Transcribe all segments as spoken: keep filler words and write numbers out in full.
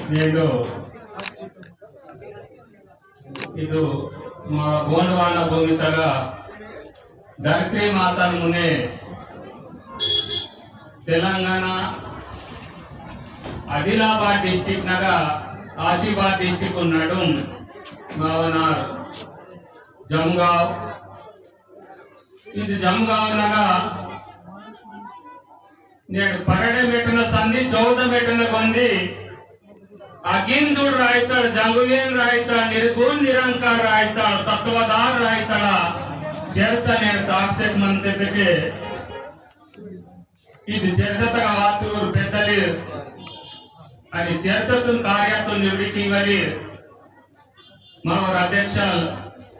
नेडो इदु मा गोंडवाना भूमि तगा धरती माता मुने तेलंगाना आदिलाबाद डिस्ट्रिक्ट नगा आसिफाबाद डिस्ट्रिक्ट नडुम मावनार जमगांव। इद जमगांव नगा नेड परडे मेटन संधि चौदह मेटन बंदी अगिंदुर रायताड़, जंगुवेन रायताड़, निर्गुण निरंकार रायताड़, सत्वदार रायताड़ा चर्चा नेड दाक्षक मंते तेके इद चर्चा तक वातुर पेदलिर अनि चर्चातुन कार्यातुन निवड़ी कीवलिर मावर अध्यक्ष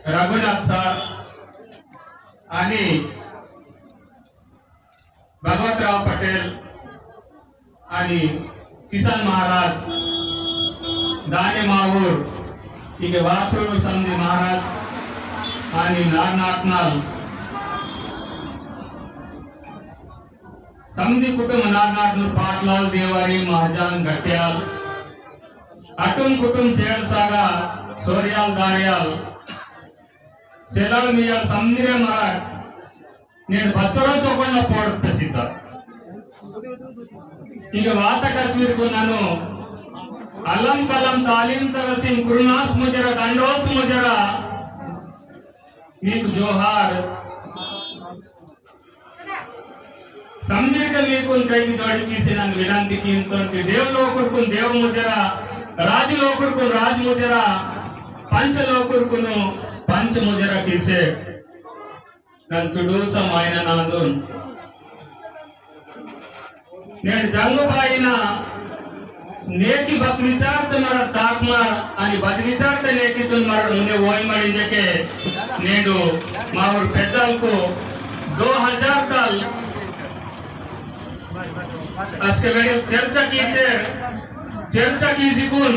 रघुनाथ सर अनि भगवतराव पटेल आणि किसन महाराज, दाने मावूर, इके वातुर समदी महाराज आणि नारनाटनाल समदी कुटुंब नारनाटनूर पाटलाल, देवारी, महाजन, घट्याल, अटुम कुटुंब सेळसागा, सोरियाल, दारियाल, सेलाल मियाल समदिरे मराठ नेन बच्चोरा चोपड़ना पोड़ पेसिता। इके वाता कचीर को ननु अलम कलम तालीम तरसिन कुरुनास मुजरा दंडोस मुजरा नीक जोहार। समदिरके मीकुन कैकी जोड़ी कीसे नन विनंती कींतोन कि देव लोकुरकुन देव मुजरा, राज लोकुरकुन राज मुजरा, पंच लोकुरकुनु पंच मुजरा कीसे। नन चुडूर समायना नांदुन। नेड जंगुबाईना नेकी बद विचारते मरट ताकमार अनि बद विचारते नेकीतुन मरट मुने वोई मड़ी जेके नेडू माउर पेद्दलकु दो हजार दल अस्के वेड़े चर्चा कीते चर्चा कीसिकुन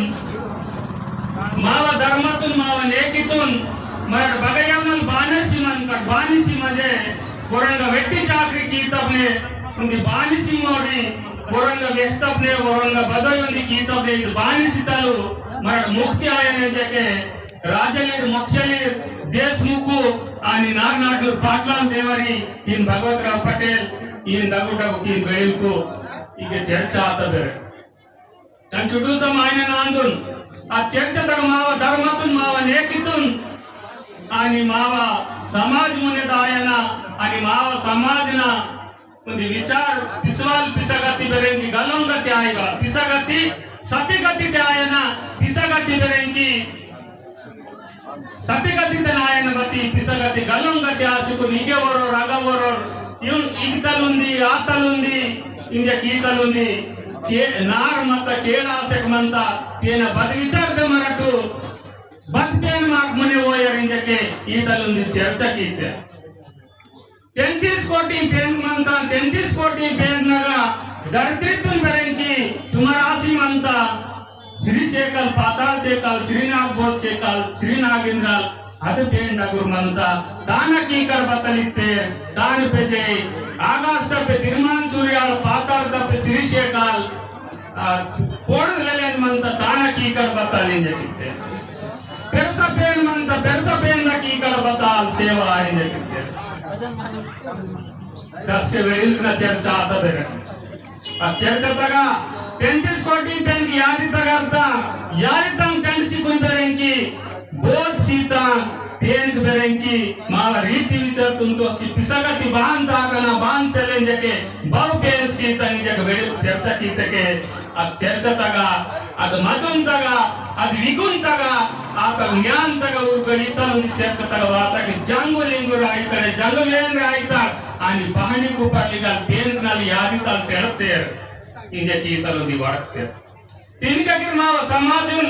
मावा धर्मतुन मावा नेकीतुन मरट बगयानल बानेसी मन कट बानेसी मजे वरंग वेट्टी चाकरी कीतबने उन्दी बानेसी मोड़ी वरंग वेहतबने वरंग बदय उन्दी कीतबने इद बानेसी तलु मरट मुक्ति आयने जेके राजलीर मक्षलीर देशमुखु आनी नारनाटूर पाटलाल देवरी इन भगवतराव पटेल इन दगुडगु इन वेळिल्कु इके चर्चा आता बेरे। तन चुटू समायने नांदुन आ चर्चा तक मावा धर्मतुन मावा नेकितुन आनी मावा समाज मुने दायना आनी मावा समाजना उन्दी विचार पिसवाल पिसगति बेरेंगी गलोंगति आएगा। पिसगति सतिगति ते आयना पिसगति बेरेंगी सतिगति ते नायन गति पिसगति गलोंगति आसुकु निगे वरो रागा वरो युन इगतलुंदी आतलुंदी इंजे कीतलुंदी के नार मत केड़ा सेक मंता तेना बद विचार ते मरटू बद पेन माक मुने वोयर इंजे के ईतलुंदी चर्चा कीते। तैंतीस कोटी पेंट मंता, तैंतीस कोटी पेंट नगा धरतीतुन बेरेंकी चुमरासी मंता। श्री शेकल, पाताल शेकल, श्रीनाग बोध शेकल, श्री नागेंद्राल अद पेंट अगुर मंता। ताना कीकर बतलिते, तान पेजे, आकाश तपे दिरमान सूर्याल, पाताल तपे श्री शेकल, आ, पोड़ लेलेन मंता ताना कीकर बताल इंजे किते। पेरसा पेन मंता पेरसा पेन ना कीकर बताल सेवा इंजे किते। दस के वेरिल ना चर्चा आता बेरे। आ चर्चा तगा तैंतीस कोटी पेन की यादी तगा अर्था, यादी तंग पेन सी कुन बेरेंकी, बोध सीता, पेंट बेरेंकी मावा रीति विचार तुम तो अच्छी पिसगति बांध दागना बांध चैलेंज के बहु पेंट सीता इंजे के वेड़े चर्चा कीते के अद चर्चा तगा अद मदुन तगा अद विगुन तगा अद ज्ञान तगा उर्गली तलुंदी चर्चा तगा वाता के जंगु लिंगु रायतड़े जंगु लेन रायता अनि पहानी कुपर लिगल पेंट नल यादी तल पेड़तेर इंजे की तलुंदी वड़कतेर। तिनका गिर मावा समाजुन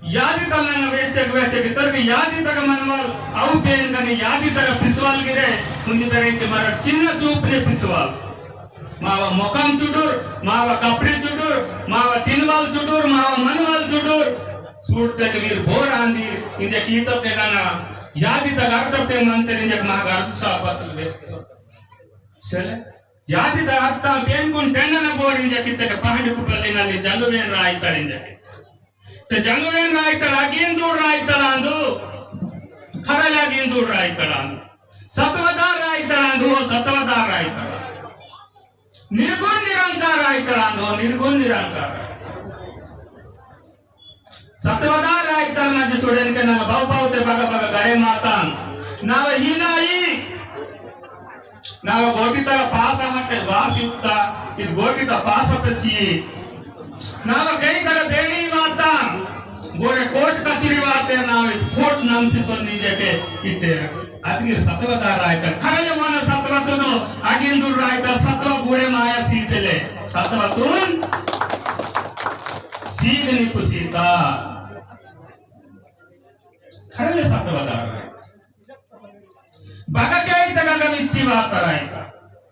यादी तलंग वेचक वेचक इतर के यादी तक मनवाल अउ पेन कनी यादी तक पिसवाल गिरे उन्दी तरह के मरा चिन्ह चूप ने पिसवाल। मावा मोकाम चुडुर, मावा कपड़े चुडुर, मावा तिनवाल चुडुर, मावा मनवाल चुडुर। सूट तक वीर बोर आंदीर इंजे कीतब ने नाना यादी तक अर्थ पे मंत्र इंजे मागा अर्थ सापत ले। चले। जाति ता अत्ता पेनकुन टेंडन गोरिंजकित्तेके पहांदी कुपल्ली नली जंगुवेन रायताड़ इंजके। ते जंगुवेन रायताड़ अगिंदुर रायताड़ आंदु, खरल अगिंदुर रायताड़ आंदु। सत्वदार रायताड़ आंदु, सत्वदार रायताड़। निर्गुण निरंकार रायताड़ आंदु, निर्गुण निरंकार। सत्वदार रायताड़ ना जे सोडेन के ना बाव बाव ते बगा बगा गड़े मातां। नाव हीना ई। नाव गोटी ता पास हटे वास युक्ता। इद गोटी ता पास पे सी। नाव कई कर बेड़ी मातां। गोरे कोर्ट कचरी वाते नाव इद कोर्ट नाम से सोनी जेके इतेर। अतगिर सत्वदार रायताड़। खरले माना सत्वतुनु अगिंदुर रायताड़ सत्व बूड़े माया सीचले। सत्वतुन सीगनी कुसीता। खरले सत्वदार रायताड़। बगके इतगल मिच्ची वाता रायताड़।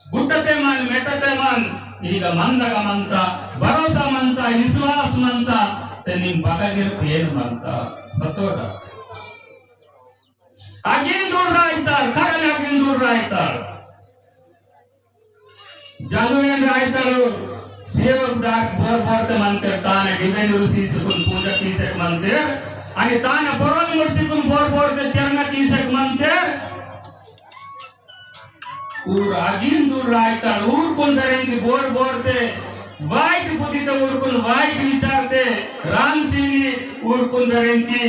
गुड्डते मन, मेटते मन, ईग मंदग मंता, भरोसा मंता, विश्वास मंता, ते निम बगगिर पेन मंता, सत्वदार। अगिंदुर रायताड़, खरल अगिंदुर रायताड़। जंगुवेन रायताड़ सेवक दाक बोर बोरते मंतेर ताने डिबेन उर्सी सुकुन पूजा कीसेक मंतेर। अनि ताने पोरोल मूर्तिकुन बोर बोरते चरना कीसेक मंतेर। ऊर अगिंदुर रायताड़ ऊरकुन दरेंकी बोर बोरते वाइट बुद्धि ते ऊरकुन वाइट विचारते राम सीनी ऊरकुन दरेंकी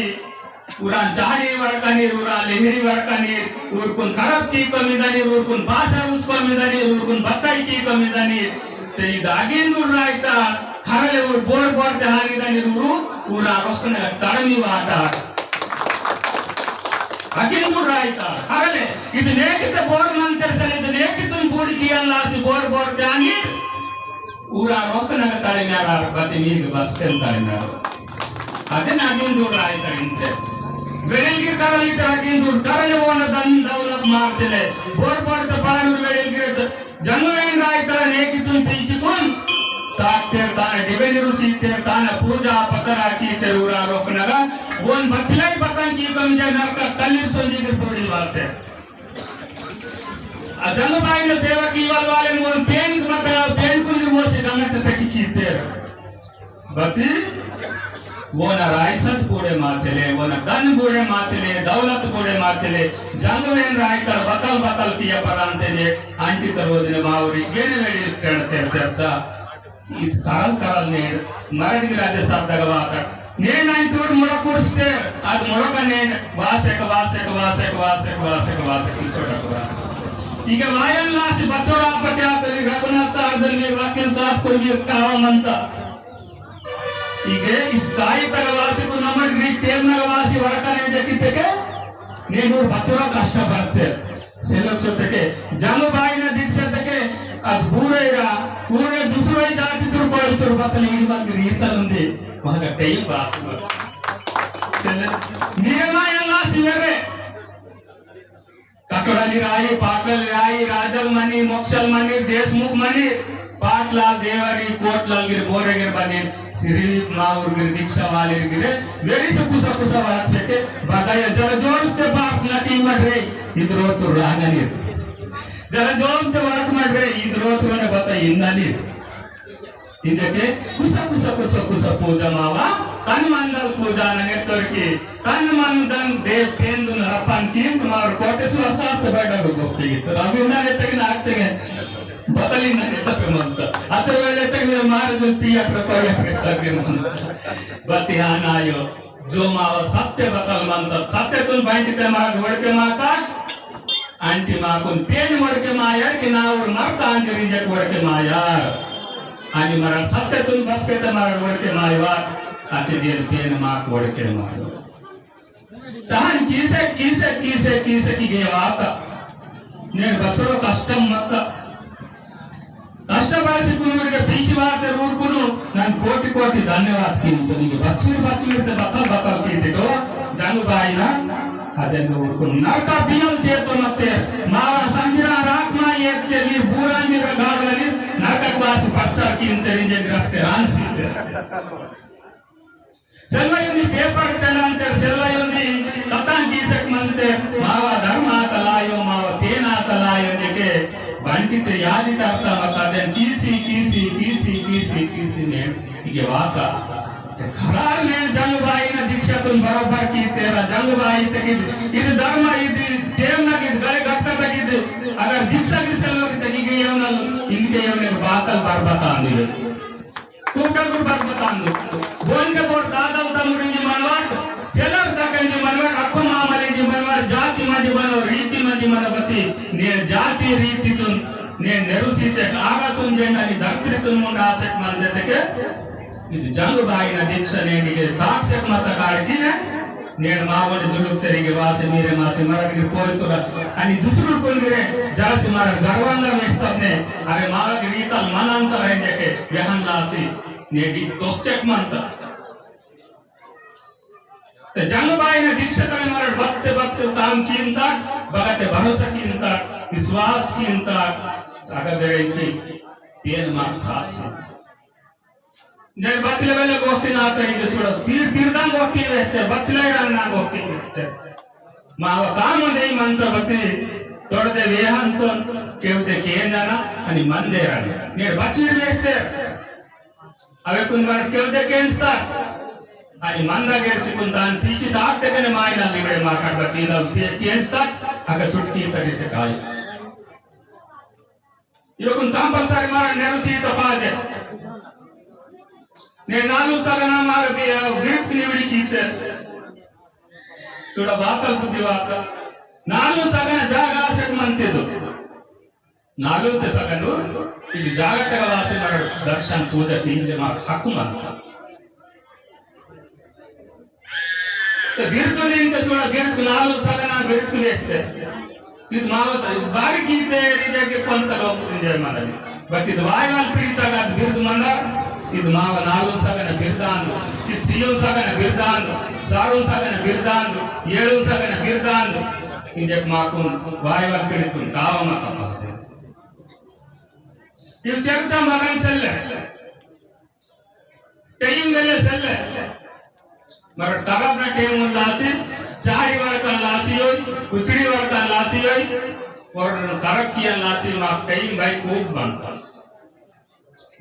उरान चाड़ी वड़कनीर, उरान लिहड़ी वड़कनीर, ऊरकुन करप की कमी दनीर, ऊरकुन बासा उसको मी दनीर, ऊरकुन बताई की कमी दनीर। ते इद अगिंदुर रायताड़ खरले ऊर बोर बोरते हानी दनीर ऊर, ऊरा रोकने तड़मी वाता। अगिंदुर रायताड़ खरले इद नेकिते बोर मंतेर सल इद नेकितुन बूड़ किया लासी बोर बोरते हानी। ऊरा रोकनगा तड़म्यारा बती मीग बस्केन तड़म्यारा। अदेन अगिंदुर रायताड़ इंते। वेड़ेलगिर करल इतर अगिंदुर करल ओन धन दौलत मार्चले। बोर बोरते पाडूर वेड़ेलगिर जंगुवेन रायताड़ नेकितुन पीसिकुन। ताकतेर ताने डिबेन उर्सीतेर ताने पूजा पतरा कीतेर ऊरा रोकनगा। ओन बचलाई पतंग की कमी जे नरका तल्लीर सोंजीगिर पोड़ी वाते। आ जंगुबाईन सेवा कीवाल वाले मोन पेन मत पेनकुन वो से गंगत तकी कीतेर। बती, वो ना रायसत बूड़े माचले, वो ना धन बूड़े माचले, दौलत बूड़े माचले, जंगुवेन रायताड़ बतल बतल किया परांते जे, आंटी तरोज ने मावरी, गेने वेड़ी कणतेर चर्चा। इद काल काल नेड मरड़ गिर अदे शब्द गवाकर। नेड नाइन टूर मोड़ा कुर्स्ते, अद मोड़ा का नेड वासेक, वासेक, वासेक, वासेक, वासेक, वासेक, इचोड़ा कुड़ा। इके वायन लासी बचोड़ा आपत्या तरी रघुनाथ साहब दल वीर वाक्यन साहब को वीर कावा मंता। इके इस दाई तक वासी को नमन ग्रीक टेम नग वासी वड़का ने जकी तेके, नेड ऊर बचोड़ा कष्ट पड़ते। सेलक सोतेके, जंगुबाईना दीक्षातेके, अद बूरेरा, पूरे दूसरे जाति तुर कोई तुर बतल ईर बंद रीतल उंदी, वहां का टेम बास हुआ। सेलक, निरमा यंगा सिवरे। कटोड़ाली राई, पाटल राई, राजल मनी, मोक्षल मनी, देशमुख मनी, पाटलाल देवरी, कोटलाल गिर, बोरे गिर बने, सिर्फ माउर गिर दीक्षा वाले गिर, वेरी से कुसा कुसा बात से के, बताया जरा जोर से बात ना टीम मत रे, इधरो तो रागा नहीं। जरा जोर से बात मत रे, इधरो तो ने बता इंदा नहीं। इंजेके कुसा कुसा कुसा कुसा पूजा मावा, तन मंदल पूजा नगे तोरकी, तन मंदन देव पेंदुन रपन की, तुम्हार कोटेश्वर साहब तो बैठा को गोपी की, तो अभी ना ये तक ना आते गए। बतली ना नेता पे मंता। अचर वेले तक मेरे मारे जन पिया प्रकार या प्रकार के मंता। बतिहान आयो, जो मावा सत्य बतल मंता, सत्य तुम बाइंड ते मार वड़के माता, आंटी माकुन पेन वड़के मायर, कि ना और मरता आंटी रिजेक्ट वड़के मायर। आंटी मरण सत्य तुम बस के ते मार वड़के मायवार, आचे जेल पेन माक वड़के मायर। तहन कीसे, कीसे, कीसे, कीसे की गेवाता। नेड बचड़ो कष्टम मत। कष्टपड़सी कुनुर के पीसी वाते ऊरकुनु, नन कोटि कोटि धन्यवाद कींतोन। इगे बचवीर बचवीर ते बतल बतल कीते तो, जंगुबाईना, अदेन ऊरकुनु। नरका बियल जेतो मते, मावा संगिरा राखना ये के लिए बुरा मेरा गाड़ वाली, नरका क्लास बच्चा कींते रिजे ग्रस्ते रान सीते। सेलवा योनी पेपर पेलांते, सेलवा योनी कतां कीसेक मंते, मावा धर्म आतलायो, मावा पेन आतलायो जेके, बंटी ते यादी करता इसी में इके वाता। ते खराल में जंगुबाई ना दीक्षा तुम बरोबर की तेरा जंगुबाई तक इद, इद धर्म इद टेम ना इद गले गत्ता तक इद, अगर दीक्षा की सेलवा की तकी गई है ना, इनके ये उन्हें बातल बार बतांदु। कुबड़ा कुबड़ा बतांदु। बोन के बोर दादल तमुरिंजी मनवाट, सेलर तकंजी मनवाट, अक्को मामलिंजी मनवाट, जाति मंजी मनो, रीति मंजी मनो बती, ने जाति रीति तुन, ने नेरुसी से आगा सुन जेंडा नी धरती तुन मुंडा आसेक मन देते के, इद जंगुबाई ना दीक्षा ने निगे ताक से मत काड़ की ने, नेन मावड जुलुक तेरिगे वासे मीरे मासे मरद गिर पोय तोरा। अनि दुसरू कोन गिरे जरासी मरद गर्वांगा वेस्तने। अरे मावड रीतल मनांतर है जेके यहन लासी नेडी तोचक मंता। ते जंगुबाई ने दीक्षा तले मरद बत्ते बत्ते काम कींता, बगते भरोसा कींता, विश्वास कींता। अगर देरेंकी पेन मार साथ से जय बचले वेले गोष्टी ना तई के सुड़ा। तीर तीरदा गोष्टी वेहते, बचले रंग ना गोष्टी वेहते। माव काम नहीं मंत बती, तोड़ दे वेहन तो, केवते केंजना, अनि मन दे रंग। नेर बचीर वेहते। अवे कुन बार केवते केंजता। अनि मंदा गेर सिकुन दान पीसी दाग ते कने मायना लिबड़े मार कर बती ना केंजता, अगर सुटकी तरी ते काई। योकुन compulsory मारा नेरुसी तो पाजे। ने नालू सगना मारा भी, अ, बिरुद निवड़ी कीते। सुड़ा बातल बुद्धि वाता। नालू सगना जागा आसेक मंते दो। नालू ते सगनू, इद जागा तगा वासे मारा दर्शन पूजा कीते मारा हकु मंता। ते बिर्दु निंके सुड़ा बिर्दु नालू सगना बिर्दु वेहते। इद मावत बारी कीते रिजे के पंत लोग रिजे मानवी। बट इद वायवाल पीड़िता का बिर्दु मंदा, इद माव नालू सगना बिर्दान, इद सियो सगना बिर्दान, सारू सगना बिर्दान, येळू सगना बिर्दान। इंजेक माकुन वायवाल पीड़ितुन कावा माका पाते। इद चर्चा मगन सेल्ले। टेम वेले सेल्ले। मर तरफ ना टेम उन लासी, चारी वार का लासी होई, कुचड़ी वार का लासी होई, और तरफ किया लासी माक टेम भाई खूब बनता।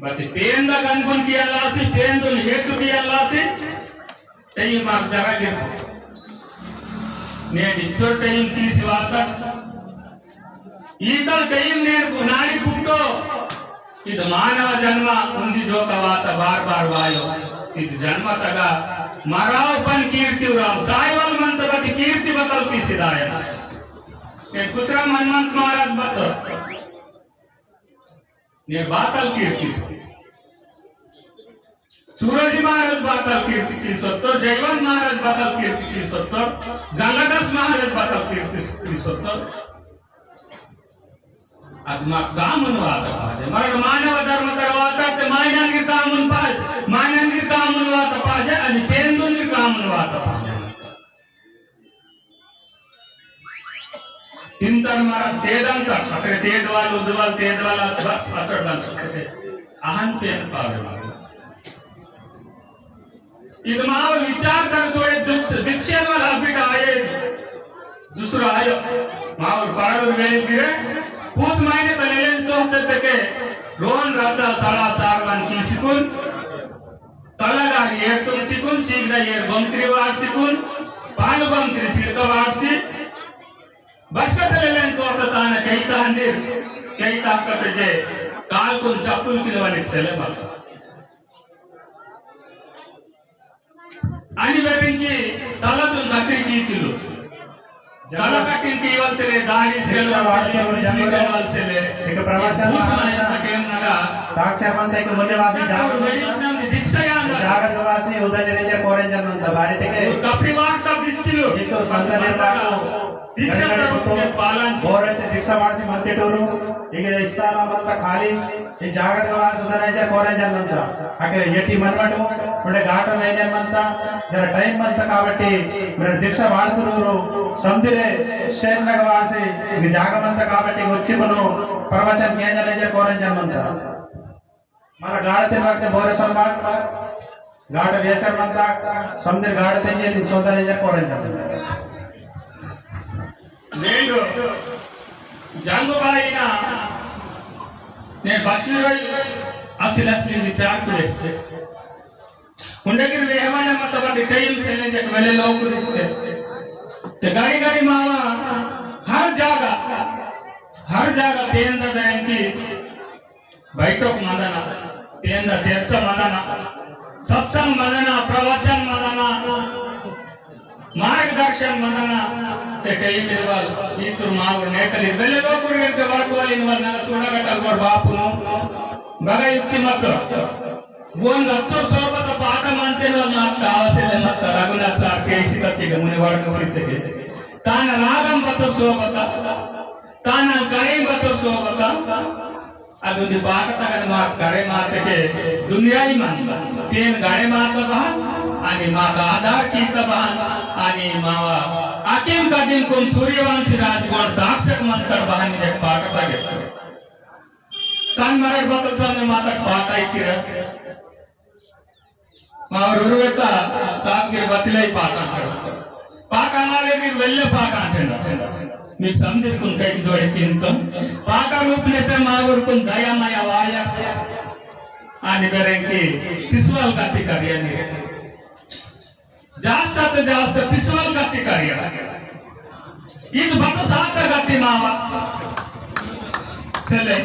बाती पेन दा गनगुन किया लासी, पेन दुन हेतु किया लासी, टेम माक जरा गिर। ने डिच्चोर टेम तीसी वाता, ईतल दईम ने नाड़ी पुट्टो, इद मानव जन्म उंदी जोका वाता बार बार वायो, इद जन्म तगा मराव पन कीर्ति उराम, सायवल मंत बती कीर्ति बतल की सिदाय। ने कुसरा मनमंत महाराज बत, ने बातल कीर्ति। सूरज महाराज बातल कीर्ति की सत्तर, जयवंत महाराज बातल कीर्ति की सत्तर, गंगादास महाराज बातल कीर्ति की सत्तर। अद मा कामुन वाता पाजे, मरण मानव धर्म तर वाता ते मायनांगी कामुन पाज, मायनांगी कामुन वाता पाजे, अनि पेंदुंगी कामुन वाता पाजे। तिंतन मारा तेदंतर सकरे तेदवाल उदवाल तेदवाल बस अचड़दन सकरे अहन पेन पावे मारे। इद माव विचार कर सोए दुख से दीक्षेन वाला बिट आये। दूसरा आयो माव पाड़ुर वेल गिरे पूस मायने तलेलेंस दोहते तके रोन राजा साला सारवान की सिकुन तलगा येर तुम सिकुन, सीगड़ा येर गोमत्री वाट सिकुन, पाल गोमत्री सिड़का वाट सी, बसकत लेलेन तो तान कई तांदिर, कई ताकत जे, काल कुन चप्पुल किनवानिक सेले मत। अनि बेबिंकी तला तुन कत्री की चिलु। जला कटिंग की वाल से ले, दाढ़ी से ले, बिजली के वाल से ले। एक प्रवासन उस मायने तक हम नगा। ताक से अपन तक मूल्यवासी डॉक्टर जागरूक वेडिंग नंग दीक्षा यान। जागरूक वासी उदय निरंजन कोरेंजन नंद बारी तक। और कपड़ी वार तक दिस चिलो। ये तो संत नेता को दीक्षा का रूप में पालन। और ऐसे दीक्षा वासी मंत्री टोरू, एक स्थान मंता खाली। ई जागत वास उदय निरंजन कोरेंजन मंता। अके येटी मनवटु, उंडे गाटो वेंजन मंता, जरा टाइम मंता काबट्टी, मेरे दीक्षा वाड़तुरूरु, समदिरे स्टेट नग वासी, ई जाग मंता काबट्टी उच्चिकुनु, प्रवचन केंजन जे कोरेंजन मंता। मला गाड़ते वक्त बोरे संबाद, गाड़ वेसर मंता, समदिर गाड़ते जे सोदन जे कोरेंजन मंता। नेंडु जंगुबाईना ने बच्चुरई असिल असली विचार कुरे। उंडगिर वेहवाने मत बदी time से ले जक वेले लोग रुकते। ते गाड़ी गाड़ी मावा हर जागा, हर जागा पेंदा दरंकी बैठक मदना, पेंदा चर्चा मदना, सत्संग मदना, प्रवचन मदना, मार्गदर्शन मदना, ते कई दिलवाल, ईतुर मावर नेतली, वेले लोकुर वेंके वड़कवाल इनवाल नगा सूड़ा गटल गोर बापुनु, बगा इच्छि मत। बोन गच्चो सोबत पाठ मानते नवाल नाक कावसेले मत, रघुनाथ सार केसी कच्चे गमुने वड़क सिद्धके। तान रागम बच्चो सोबत, तान कई बच्चो सोबत, अदुन्दी बात तगन मा करे माते के दुनिया ही मानता। पेन गाड़े माता बहान, आनी माता आधार कीता बहान, आनी मावा आकिम कादिम कुन सूर्यवंशी राजगोंड दाक्षक मंतर बहान ने पाट तगे। तन मरड बतल सामने माता पाट आई किरा। मावर उर्वेता सात गिर बचले पाटा अंटेंड। पाटा माले गिर वेल्ले पाटा अंटेंड। मी समझे कुन कई जोड़े किंतु पाटा रूप लेते मावर कुन दया माया वाया। आनी बेरेंकी पिसवल गति करिया नी। जास्त ते जास्त पिसवल गति करिया। इद बत सात गति मावा। चले।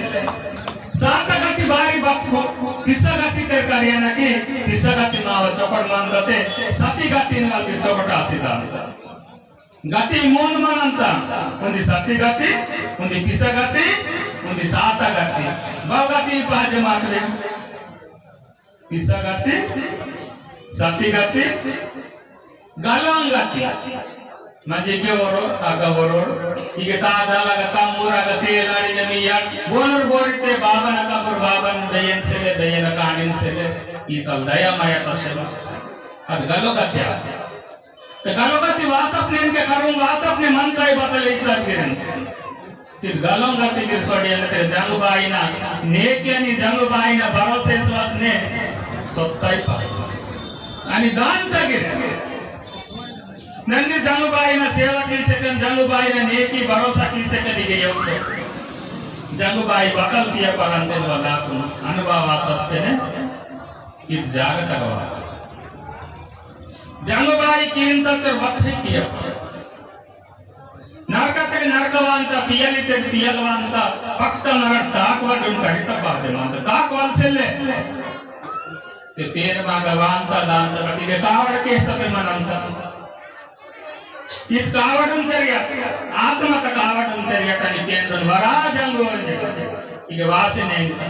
सात गति बारी बत को पिसा गति ते करिया ना कि पिसा गति मावा चौपट मानता ते सती गति ने वाली चौपट आसीदा। गति मोन मानता। उन्दी सती गति, उन्दी पिसा गति, उन्दी सात गति। बहु गति पाजे मातले। पिसा गति, सती गति, गलों गति। मजे के वरोर, आगा वरोर, इगे ता दाला गा तम्मुर, आगा से लाड़ी जमी यार, बोनर बोरी ते बाबन, आगा बोर बाबन, दयन से ले, दयन कानिन से ले, ई तल दया माया तसेला। अद गलो गति आ। ते गलो गति वातप ने इनके करूं, वातप ने मन ताई बतले इतना किरण। तिद गलों गति गिर सोडिया ने ते जंगुबाई ना नेके अनि जंगुबाई ना भरोसे विश्वास ने सोत्ताई पा। अनि दान तगिर। नंगे जंगुबाई ना सेवा की सेकंड जंगुबाई ना नेकी भरोसा की सेकंड इगे योग्य। जंगुबाई बकल किया परंदे वाला कुन अनुभव आता से ने इत जागत अगवा। जंगुबाई की इंता चर बकसी किया। नरकतेके नरकवांता, पियलीतेके पियलवांता, पक्ता मरट ताकवडुन करिता पाजे मांता, ताकवाल सेले। ते पेन मागा वांता दांता, बट इगे कावड़ केस्ता पे मनंता। इद कावडुन तेरिया, आत्मा ता कावडुन तेरिया, तनी पेन दुन वरा जंगो, इगे वासे नेंगता।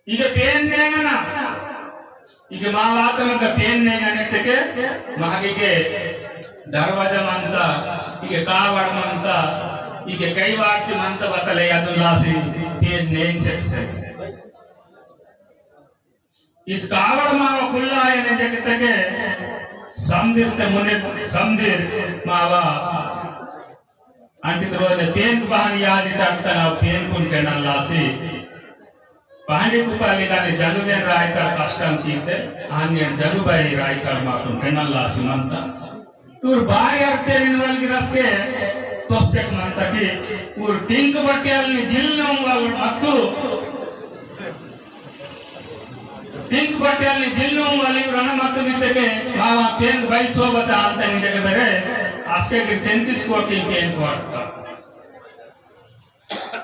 इगे पेन नेंगना, इगे मावातम का पेन नेंगने तेके, मागे के दरवाजा मंता, इगे कावड़ मंता, इगे कई वाट से मंता बतले यादुल्लासी पेन नेंग सेट से। इत कावड़ मावा कुल्ला आयने जगत के समदिर ते मुने समदिर मावा अंकित रोने पेन बहान याद इताकता ना पेन कुन केना लासी। पहांदी कुपाली गाने जंगुबेन रायताड़ कष्टम कीते, आन्य जंगुबाई रायताड़ माकुन पेनल लासी मंता। तूर बारी अर्थेर इनवल गिरसके, तोपचेक मंता की, ऊर टिंक बटियाल नि जिल नोंगल मत्तु। टिंक बटियाल नि जिल नोंगल ऊर अन मत्तु बितेके, मावा पेन बाई सोबत आंतनी जगह बेरे, आस्के गिर तैंतीस कोटी पेन कोट।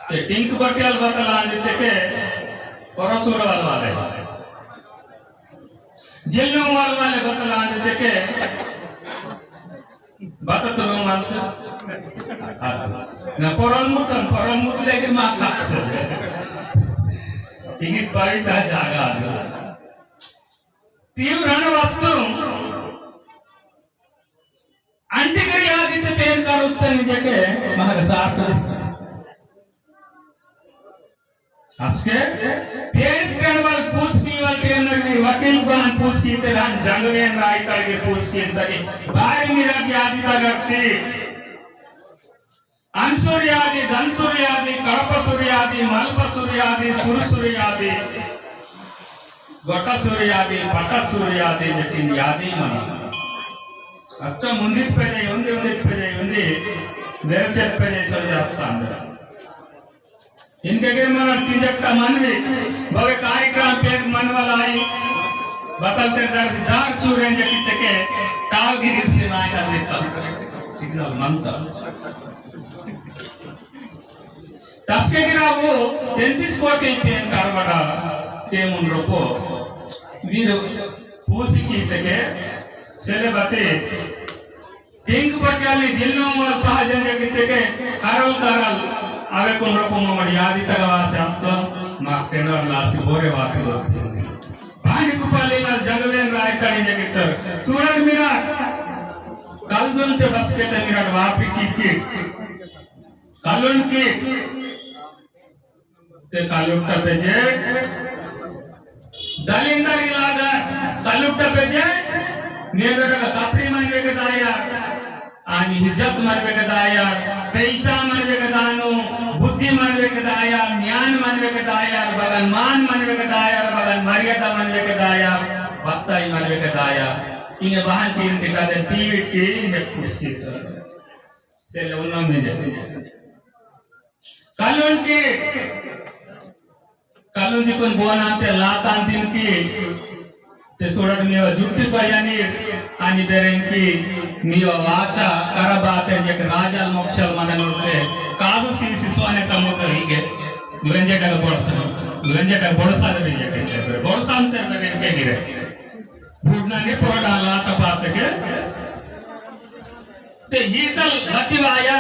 ते टिंक बटियाल बतल आंदी तेके परसुर वाल वाले। जिल्लू वाल वाले बतल आंदी तेके बततनु मंत। अत। न परल मुटन, परल मुट लेके मा खास। इगी परिता जागा आंदी। तीव्रण वस्तु अंटिगरी आदित्य पेन का रुस्ते निजे के महग साथ। असके पेन करवल पूछ की वल पेन नगरी वकील बान पूछ की ते रान जंगलेन रायताड़ के पूछ की तकी बारी मिरा की आदित्य करती। अनसूर्यादि, धनसूर्यादि, कड़पसूर्यादि, मलपसूर्यादि, सुरसूर्यादि, गोटसूर्यादि, पटसूर्यादि, जटिन यादि मना। अच्छा, मुंदित पे जाए, उंदे, उंदित पे जाए, उंदे, मेरे चेत पे जाए, सो जाता अंदर। इनके गिर मरण तीजक का मनवी, भवे कार्यक्रम पेट मनवाला आई, बतल तेरे दर से दार चूरें जब इतने के, ताव की गिर से माय कर लेता, signal मनता। तस्के गिरा वो, तैंतीस कोटी पेन कारवाडा, ते मुन रोपो, वीर पूसी की तके, सेले बते, पिंक पटियाली जिल्लो मल पहाजन के कित्ते के कारल कारल अवे कुन रोको ममड़ यादी तगवा से अब तो माक टेंडर लासी बोरे वासी दो। पानी कुपाली ना जगवेन राय तड़ी जे कित्तर सूरज मिराट कल दुन ते बस के ते मिराट वापी की की कलुन की ते कालुट्टा पेजे दलिंदर इलागा कालुट्टा पेजे नेदरगा कपड़ी मनवे के दाया, आनी इज्जत मनवे के दाया, पैसा मनवे के दानो, बुद्धि मनवे के दाया, ज्ञान मनवे के दाया, बगन मान मनवे के दाया, बगन मर्यादा मनवे के दाया, भक्ताई मनवे के दाया। इन्हें बहन की इनके कादे पीविट की इन्हें खुश की सर। सेले उन्ना में जे। कालुन की, कालुन जी कुन बोना ते लातान दिन की, ते सोडत मीवा जुट्टी पयानी, आनी बेरें की, मीवा वाचा, करबाते जेक राजाल मोक्षल मदन उठते, कादू सी सिसवाने कमोट हीगे, लुरेंजे का बोड़सा, लुरेंजे का बोड़सा दे बेंजे के, बोड़सा अंतर दे बेंजे के गिरे। भूडना ने पोड़ा लाता पाते के, ते हीतल गति वाया,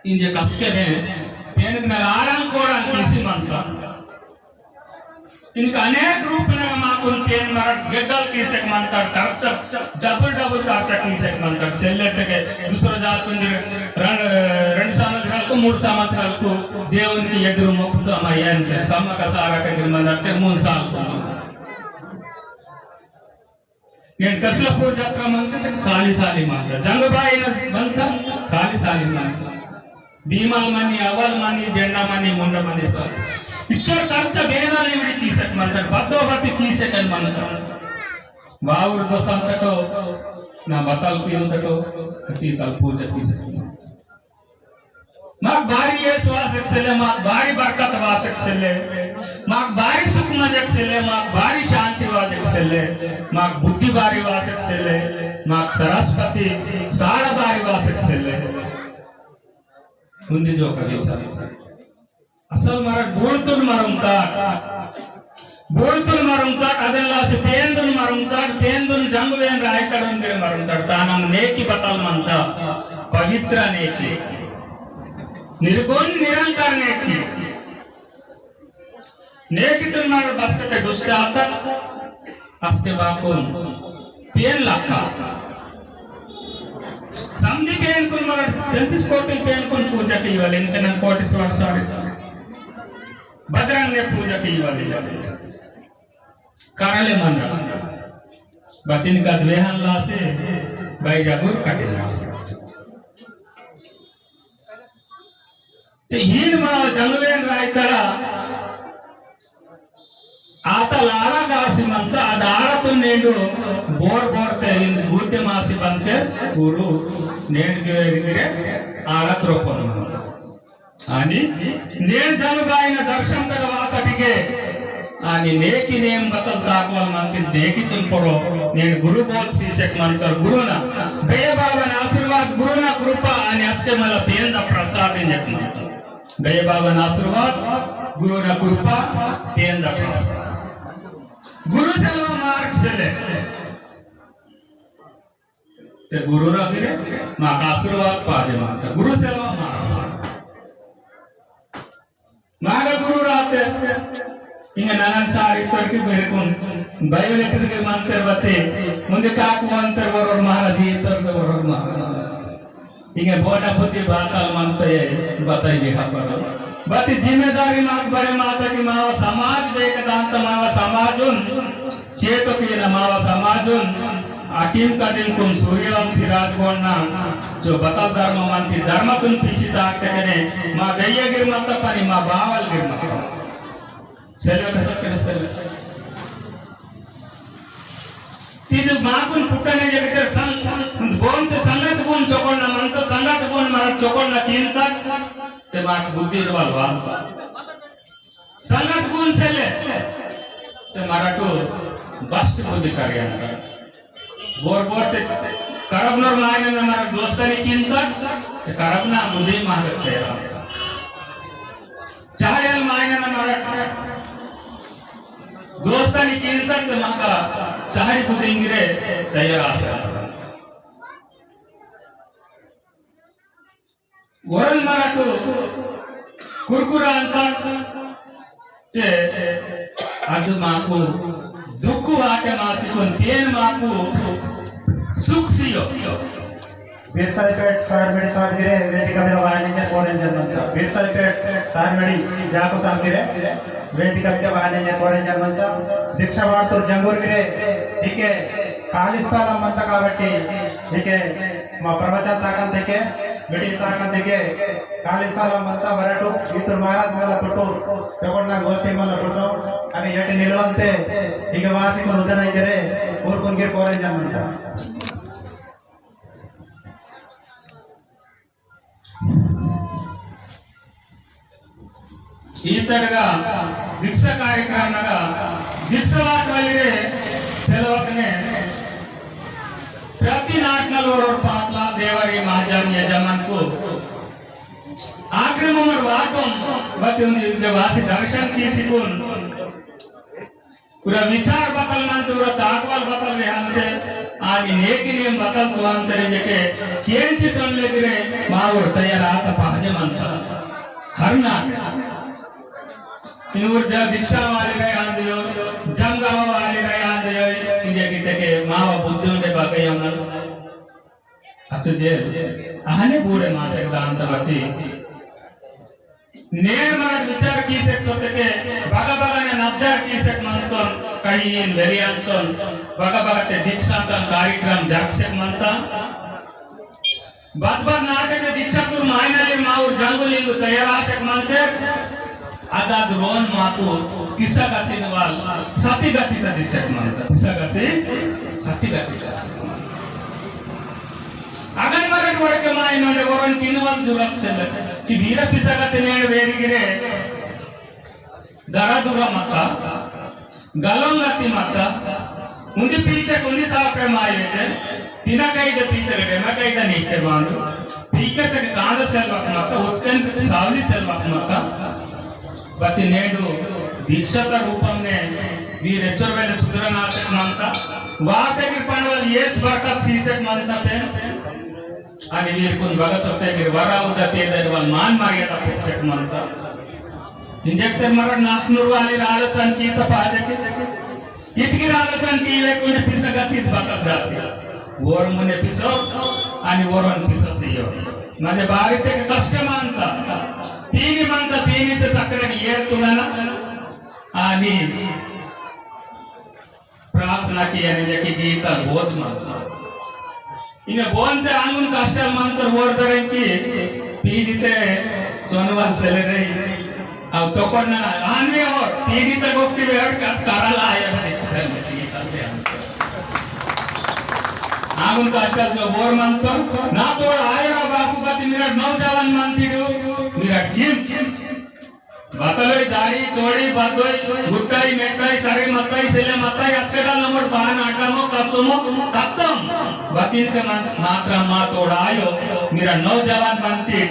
इंजे कसके ने पेनक नगारां कोड़ां किसी मंता। इनका अनेक रूप नगा माकुन पेन मरट गेगल कीसेक मंता, torture, double double torture कीसेक मंता। सेल्ले तके दूसरा जात कुंदिर रण, रण सामंत रल को, मूड सामंत रल को, देवन की एदुरु मुक्त अमायन के, समा का सारा के गिर मंता, ते मून साल को मंता। नेन कसलापूर जात्रा मंता ते साली साली मंता। जंगुबाई न मंता साली साली मंता। भीमाल मनी, अवल मनी, जेंडा मनी, मुंडा मनी साली। इच्चर कंचा बेनाल इवड़ी कीसेक मंता, बद्दो बत्ती कीसेक मंता। वावर दोसंतटो, ना बतल पियंतटो, कती तल पूजा कीसेक मंता। माक बारी येस वासक सेले, माक बारी बरकत वासक सेले, माक बारी सुख मजक सेले, माक बारी शांति वासक सेले, माक बुद्धि बारी वासक सेले, माक सरस्वती साड़ा बारी वासक सेले। हुंदी जो कभी चल। असल मरक बोलतुन मरुंगताट। बोलतुन मरुंगताट, अदल्ला से पेंदुन मरुंगताट, पेंदुन जंगुवेन रायतड़ुन के मरुंगताट। तानम नेकी बतल मंता, पवित्र नेकी। निर्गुण निरंकार नेकी। नेकी तुन मर बसकते दुष्ट आता। अस्के बाकुन पेन लक्का। समधी पेन कुन मगर तैंतीस कोटि पेन कुन पूजा की वाले, इनके नाम कोटि सवार सारे। बजरंग ने पूजा की वाले। कारले मंदा। बतिन का द्वेहन लासे, भाई जागुर कटिन लासे। ते हीन माव जंगुवेन रायतड़ा, आता लाड़ा गासी मंता, अद आड़ा तो नेंडो, बोर बोर ते इन गुद्दे मासी बंते, गुरु, नेंड के गिरे, आड़ा त्रोपन मंता। आनी, नेंड जंगुबाई ना दर्शन तक वाता टिके, आनी नेकी नेम बतल ताकवाल मंती नेकी तुन परो, नेन गुरु बोध सीसेक मंतर गुरु ना, बे बाबा ना आशीर्वाद गुरु ना कृपा, आनी अस्के मला पेंदा प्रसाद इंजक मंतर। बे बाबा ना आशीर्वाद गुरु ना कृपा, पेंदा प्रसाद। गुरु सेवा मार्ग सेले। ते गुरु रागिरे, माका आशीर्वाद पाजे माका। गुरु सेवा मार्ग। मागा गुरु राते, इंगे ननन सारी तरकी बेरकुन, बायोलेटर के मंतर बते, मुझे काक मंतर वरोर महाराज, ये तर के वरोर महाराज। इंगे बोना बुद्धि बाताल मंतर ये, बताई भी खबर। बती जिम्मेदारी माक बड़े माता की मावा समाज बेक दांत मावा समाज उन, चेतो की ना मावा समाजुन, आकिम कदिन कुन सूर्यवंशी राजगोंडना, जो बतल धर्म मंती धर्म तुन पीसी ताकते कने, मा गैया गिरमत पनी मा बावल गिरमत। सेल्वे कसक के सेल्वे। तीन माकुन पुटने जगते संग, बोन ते संगत गुण चोकोन न मंत, संगत गुण मरत चोकोन न कींतक, माक बुद्धि वाल वांता। संगत गुण सेले ते मराटू बस्ट बुद्धि करियंता। बोर बोर ते करबनोर मायने न मरा दोस्तानी किंता ते करबना बुद्धि मांगत तेरा। चाहरियल मायने न मरा दोस्तानी किंता ते माका चाहरी बुद्धि इंगिरे तैयार आसा। वरन मराटू कुरकुरा अंता ते अदु माकू दुख वाटे मासिकुन पेन माकू सुख सियो। बिरसाईपेट सारमेडी साहब गिरे वेदिका में वायने कोरेंजर मंता। बिरसाईपेट सारमेडी जाको साहब गिरे वेदिका में वायने कोरेंजर मंता। दीक्षा वार्तुर जंगूर गिरे इके खाली स्थान मंता काबट्टी इके मा प्रवचन ताकन तेके, meeting ताकन तेके, खाली स्थान मंता वरटू, इतुर महाराज मला पुटू, चोकोटना गोष्ठी मला पुटू, अने यट निलवंते, इके वासी को उदन इजरे, ऊर कुनगिर कोरेंजर मंता। ईतड़गा दीक्षा कार्यक्रम नगा दीक्षा वाट वाली रे सेलवकने प्रति नाटनल और पाटला देवरी महाजन यजमान को आखिरी मोमेंट वाटम बत्ती उन्दी वासी दर्शन कीसिकुन पूरा विचार बतल मंते, पूरा ताकवाल बतल वेहंते, आदि नेकी नेम बतल तुअंतरे जेके केंची सोनले गिरे मावोर तैयार आता पहजे मंता। हरना। इवर जा दीक्षा वाली रहे आंदियो, जंगावा वाली रहे आंदियो, इंजे किते के मावा बुद्धि उंडे बाके यमन। अचु जेल, अहने बूढ़े मासे दान तबती। नेड़ माट विचार कीसेक सोतेके बगा बगा ने नब्जार कीसेक मंतोन, कहीं इन वेलियंतोन, बगा बगा ते दीक्षांतन कार्यक्रम जागसेक मंता। बात बात नाटे ते दीक्षा तुर मायनाली माउर जंगुलिंग तैयार आसेक मंते। अदाद रोन मातु पिसा गतिन वाल सती गति ता दिसेक मंता। पिसा गति सती गति ता दिसेक मंता। अगन मरट वड़के माय नोंडे वरन किनवल जुरत सेले कि वीरा पिसा गति नेड़ वेरी गिरे दरा दुरा मता, गलों गति मता, उन्दी पीते कुन्दी सापे माय वेते, तिना कई दे पीते गटे, मैं कई दे नीचे बांधु, पीके तक कांद सेल वक्त मता, उत्कन सावली सेल वक्त मता, बति नेडु दीक्षाता रूपम ने वीर एचोर वेले सुधरन आसेक मंता, वापे की पानवल येस बरकत सीसेक मंता पेन। अनि वीर कुन बगसोते गिर वरा उदा तेदर वल मान मारिया ता पुसेक मंता। इंजेक्टर मरण नासनुर वाली आलोचन की ता पाजे के। इतकी आलोचन की ले कुन पिसा गति बतल जाती। वोर मुने पिसो, अनि वोरन पिसा सियो। म्हणजे बारी ते कष्ट मंता। पीनी मंता, पीनी ते सकरे येर तुंगना। आनी प्रार्थना किया ने जाके गीता बोध मंता। इन्हें बोलते आंगुन कष्टल मंतर वोर दरें की पीड़िते सोनवाल सेले रही। अब चोपड़ना आनवे और पीड़ित गोष्टी में और का-, करला आया बने सेले गीता पे आंगुन। आंगुन कष्टल जो बोर मंतर ना तो आया बापू बती मेरा नौजवान मंती डू, मेरा टीम बतलोई जाड़ी, तोड़ी, बतोई, गुट्टाई, मेट्टाई, सरे मत्ताई, सेले मत्ताई, अस्केटा नमोट, बहान आटामो, कसोमो, कत्तम। बतिन के मा-, मात्रा मा तोड़ायो, मेरा नौजवान बनती,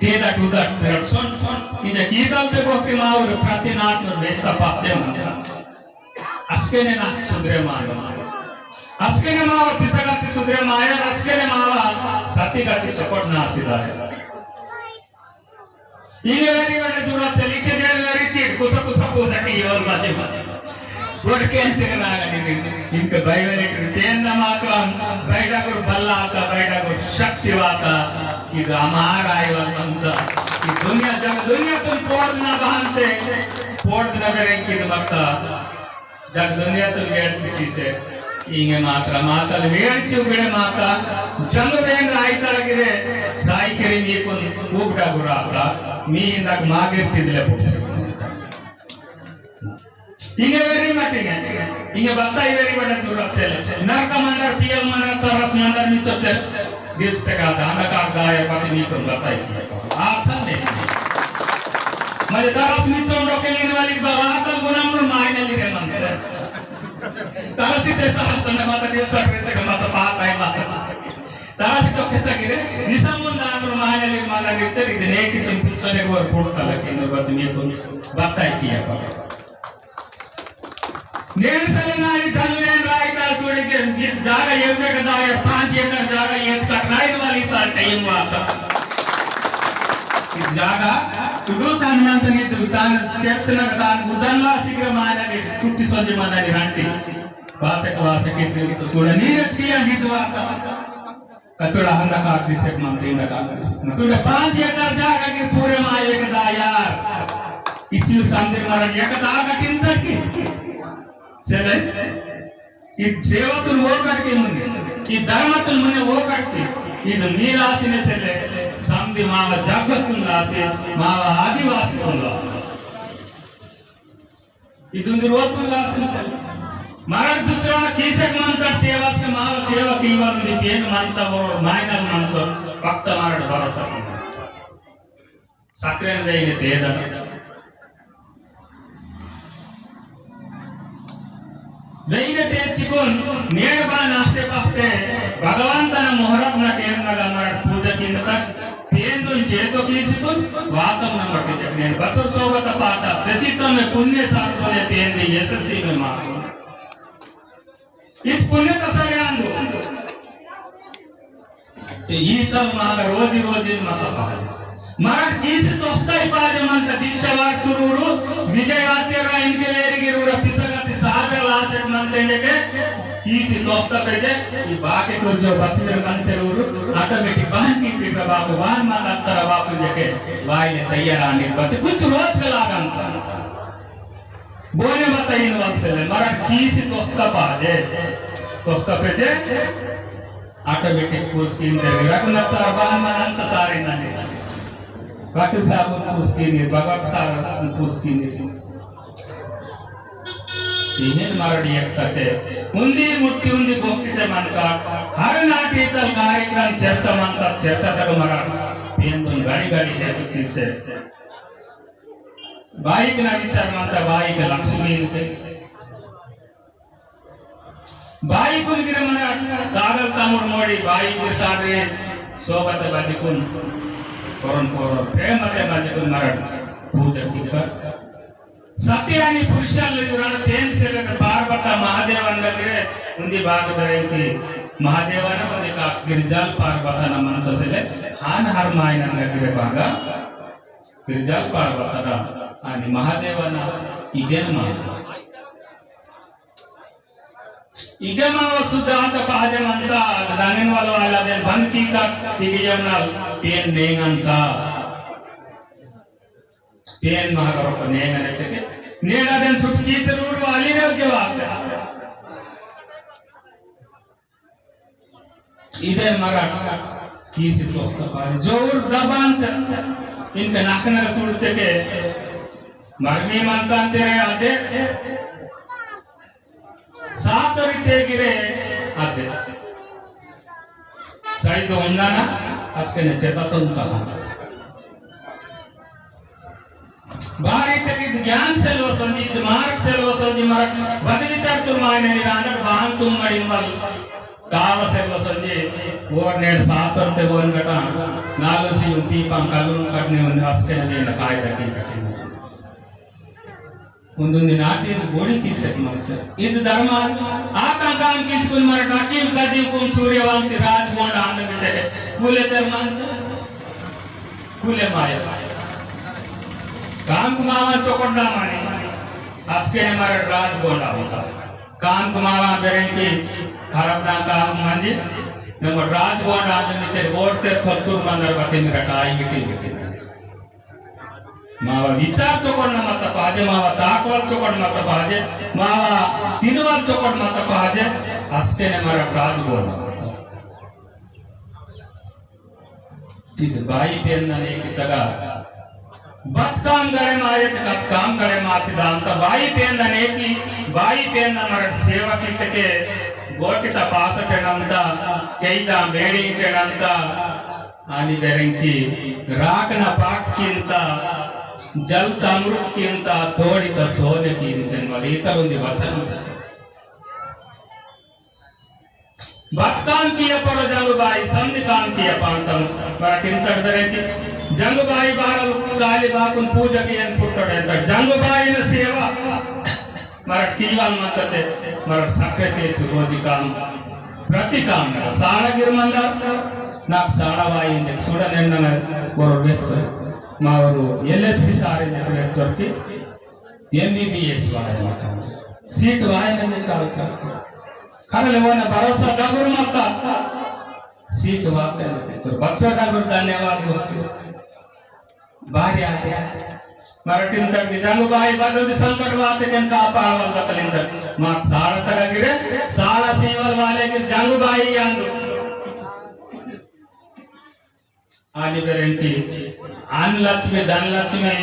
तेदा टूदा, मेरा सोन, इजे कीतल ते गोष्टी मावर, प्रति नाट नूर बेहता पापते मंता। अस्केने ना सुधरे मायो। अस्केने मावर पिसगति सुधरे मायो, अस्केने मावर सती गति चपट ना सिदायो। इगे वेरी वेरी जरूरत से लीचे जेल वेरी तीर कुसा कुसा पूजा की योल माजे माजे। बोर्ड के अंत के नागा नहीं नहीं। इनके भाई वेरी तीर तेन ना मातरम बैठा कर बल्ला आता, बैठा कर शक्ति वाता। कि हमार आए वाला बंदा। कि दुनिया जग दुनिया तुम पोर्द ना बहनते, पोर्द ना बेरे की मत्ता। जग दुनिया तो वेड़ चिसी से इंगे मात्रा माता ले वेड़ चुगड़े माता जंग बेन राई तड़गिरे साई करी मी कुन उबड़ा गुराता मी इंदक मागिर तिदले पुट्स। इंगे वेरी मटिंगे इंगे बताई वेरी बड़ा जरूरत से नरका मंदर पियल मंदर तरस मंदर निचोते दिस तका दाना का दाया पति मी कुन बताई। आथन ने मजे तरस मिचों डोके इन वाली बात गुनाम नु मायने लिरे मंते। तरस इते तरस न माता दिवस सगळे ते माता पात आई माता। तरस डोके तगिरे निसमुन दानु मायने लिरे माता गिरते इदने की तुम पुसने गोर पुड़ता लगे न बत में तुम बताई किया पा। नेन सले नारी धनुरेन रायता सुड़के इत जागा एवमेक दायर पाँच एकड़ जागा एत कटनाइद वाली ता टाइम वाता। इत जागा चुडू सानमान तनी तान चर्च नग तान बुदल्ला शीघ्र मायना ने टुट्टी सोंजी मदानी रांटी। वासक वासक इत तो सुड़ा नीरत किया निद वाता। कचोड़ा हंदा काट दिसेक मंत्री हंदा काट दिसेक मंत्री। तुझे पाँच एकड़ जागा की पूरे मा एक दायार। इसी संदे मरण एक दागा टिन तक की। सेले। इद सेवा तुन वो कट के मुन्ने। इद धर्म तुन मुन्ने वो कट के। इद मीर आसिने सेले। संदे मावा जागत तुन लासे। मावा आदिवासी तुन लासे। इदुंदी रोतुन लासिन सल। मरड दूसरा कीसक मंता सेवा से माल सेवा कीवा नुंदी पेन मंता वो मायनल मंता भक्त मरड भरोसा। सक्रेन वेइने तेदन। वेइने तेद चिकुन नेड़ बा नास्ते पक्ते भगवान तना मोहरत ना टेम नगा मरड पूजा किंतक पेंदुन चेतो कीसिकुन वातम नंबर के जकने बचर सोबत पाटा दसितो में पुण्य सार्थो ने पेंदे यशस्वी में मार। इत पुण्य तसरे आंदो। ते ईतल मागा रोजी रोजी मत पाजे। मरड कीसी तोस्ता ही पाजे मंता दीक्षा वाट तुरूरू विजय आते रा इनके लेरी गिरूरा पिसगति सादर लासेट मंते जके कीसी तोस्ता पेजे। ई बाके तुर जो बचमेर मंते रूरू automatic बहन की पिपे बापू वान मत अत्तर बापू जके वाई ने तैयार आने बत कुछ रोज के लागन। बोने मत इन वंशले मरड कीसी तोस्ता पाजे। तोस्ता पेजे। Automatic पुस्किन दे रघुनाथ साहब बान मनंत सारे नने। वकील साहब पुस्किन, भगत साहब पुस्किन। इहेन मरडी एकतते उन्दी मुट्ठी उन्दी बोक्तिते मनका। हर नाटी तल कार्यक्रम चर्चा मनता चर्चा तक मरड पेंदुन गाड़ी गाड़ी हेतु किसे। बाईक ना विचार मनता बाईक लक्ष्मी इनके। बाईकुन गिरे मना दादल तमुर मोड़ी बाईक गिर सादरे सोबत बाजिकुन कोरन कोरन प्रेमते बाजिकुन मरड पूजा किकर। सत्य आणि पुरुषाल युरान तेन सेले पार्वता महादेव अंडा गिरे उन्दी बाग दरेंकी महादेवाना उन्दी का गिरजाल पार्वता न मंत सेले हान हर मायन अंडा गिरे बागा गिरजाल पार्वता दा आणि महादेवाना इगेन मंत। इगे मावा सुद्धा आता पहाजे मंता, दांगेन वालो आला देन बंद की का, तिगे जमनाल पेन नेंगंता। पेन महागरो को नेंगने तेके, नेड़ा देन सुटकी तरूर वाली रे उगे वाते। इदे मरट कीसी तोस्ता पारे जोर दबांत इनका नाकना सुड़ते के मरमी मंतान तेरे आते सातोरी ते गिरे आते साइद उन्नाना अस्के ने चेता तो उनका बारी तक इत ज्ञान सेलवा सोंजी, इत मार्ग सेलवा सोंजी, मरट बद विचार तुर मायने निरानक बाहन तुम मड़ी मल। काव सेलवा सोंजी, वोर नेड सातर ते वोन गटा, नालो सी उन पीपा कालून कटने उन अस्के न देन कायदा की कटने। उन्दुन दिन आती गोड़ी की सेट मत। इत धर्म आता काम किसकुन मरट आकी कदी कुम सूर्यवंशी राजगोंड आंदे बिते। कुले धर्म कुले माया। काम कुमावा चोकोट ना माने, अस्के ने मरट राजगोंडा होता। काम कुमावा बेरेंकी खराब ना काम मंजी, नमो राजगोंडा आदमी ते वोट ते थत्तुर मंदर बते मेरा टाई मिटी मिटी। मावा विचार चोकोट ना मत पाजे, मावा ताकवल चोकोट मत पाजे, मावा तिनवल चोकोट मत पाजे, अस्के ने मरट राजगोंडा होता। तित बाई पेन नने की तगा। बत काम गड़े माये ते कत काम गड़े मा सिद्धांत बाई पेन नने की, बाई पेन न मरट सेवा की तके गोटिता पास टेनंता, केइता मेड़ी टेनंता, आनी बेरेंकी राकना पाक किंता, जल तमरुक किंता तोड़ी त सोने की इंतन वाली इतर उन्दी वचन। बतकाम किया पर जंगुबाई, समझ काम किया पांतम। मराठीन तड़बेरे की जंगुबाई बारल काली बाकुन पूजा कियन पुट्टोड़े तड़ जंगुबाई न सेवा। मराठ कीवाल मंतते, मराठ सक्रिय ते चुरोजी काम, प्रति काम ना साड़ा गिरमंदा, ना साड़ा वाई इंजेक सुड़ा नेंडंग वरोर वेत्तोर, मा वरोर एल एस सी सारे इंजेक वेत्तोर की एम बी बी एस वाले मकान, सीट वाई ने निकाल कर, खरले वाना भरोसा डगुर मत्ता, सीट वाते ने, तो बच्चा डगुर धन्यवाद बोलते। बारी आते। मराठीन तड़के जंगुबाई बदल संकट वाते केन कापाड़वल बतलिन तड़। माक साड़ा तगा गिरे, साड़ा सीवल वाले गिर जंगुबाई आंदु। आनी बेरेंकी अन्न लक्ष्मी, धन लक्ष्मी,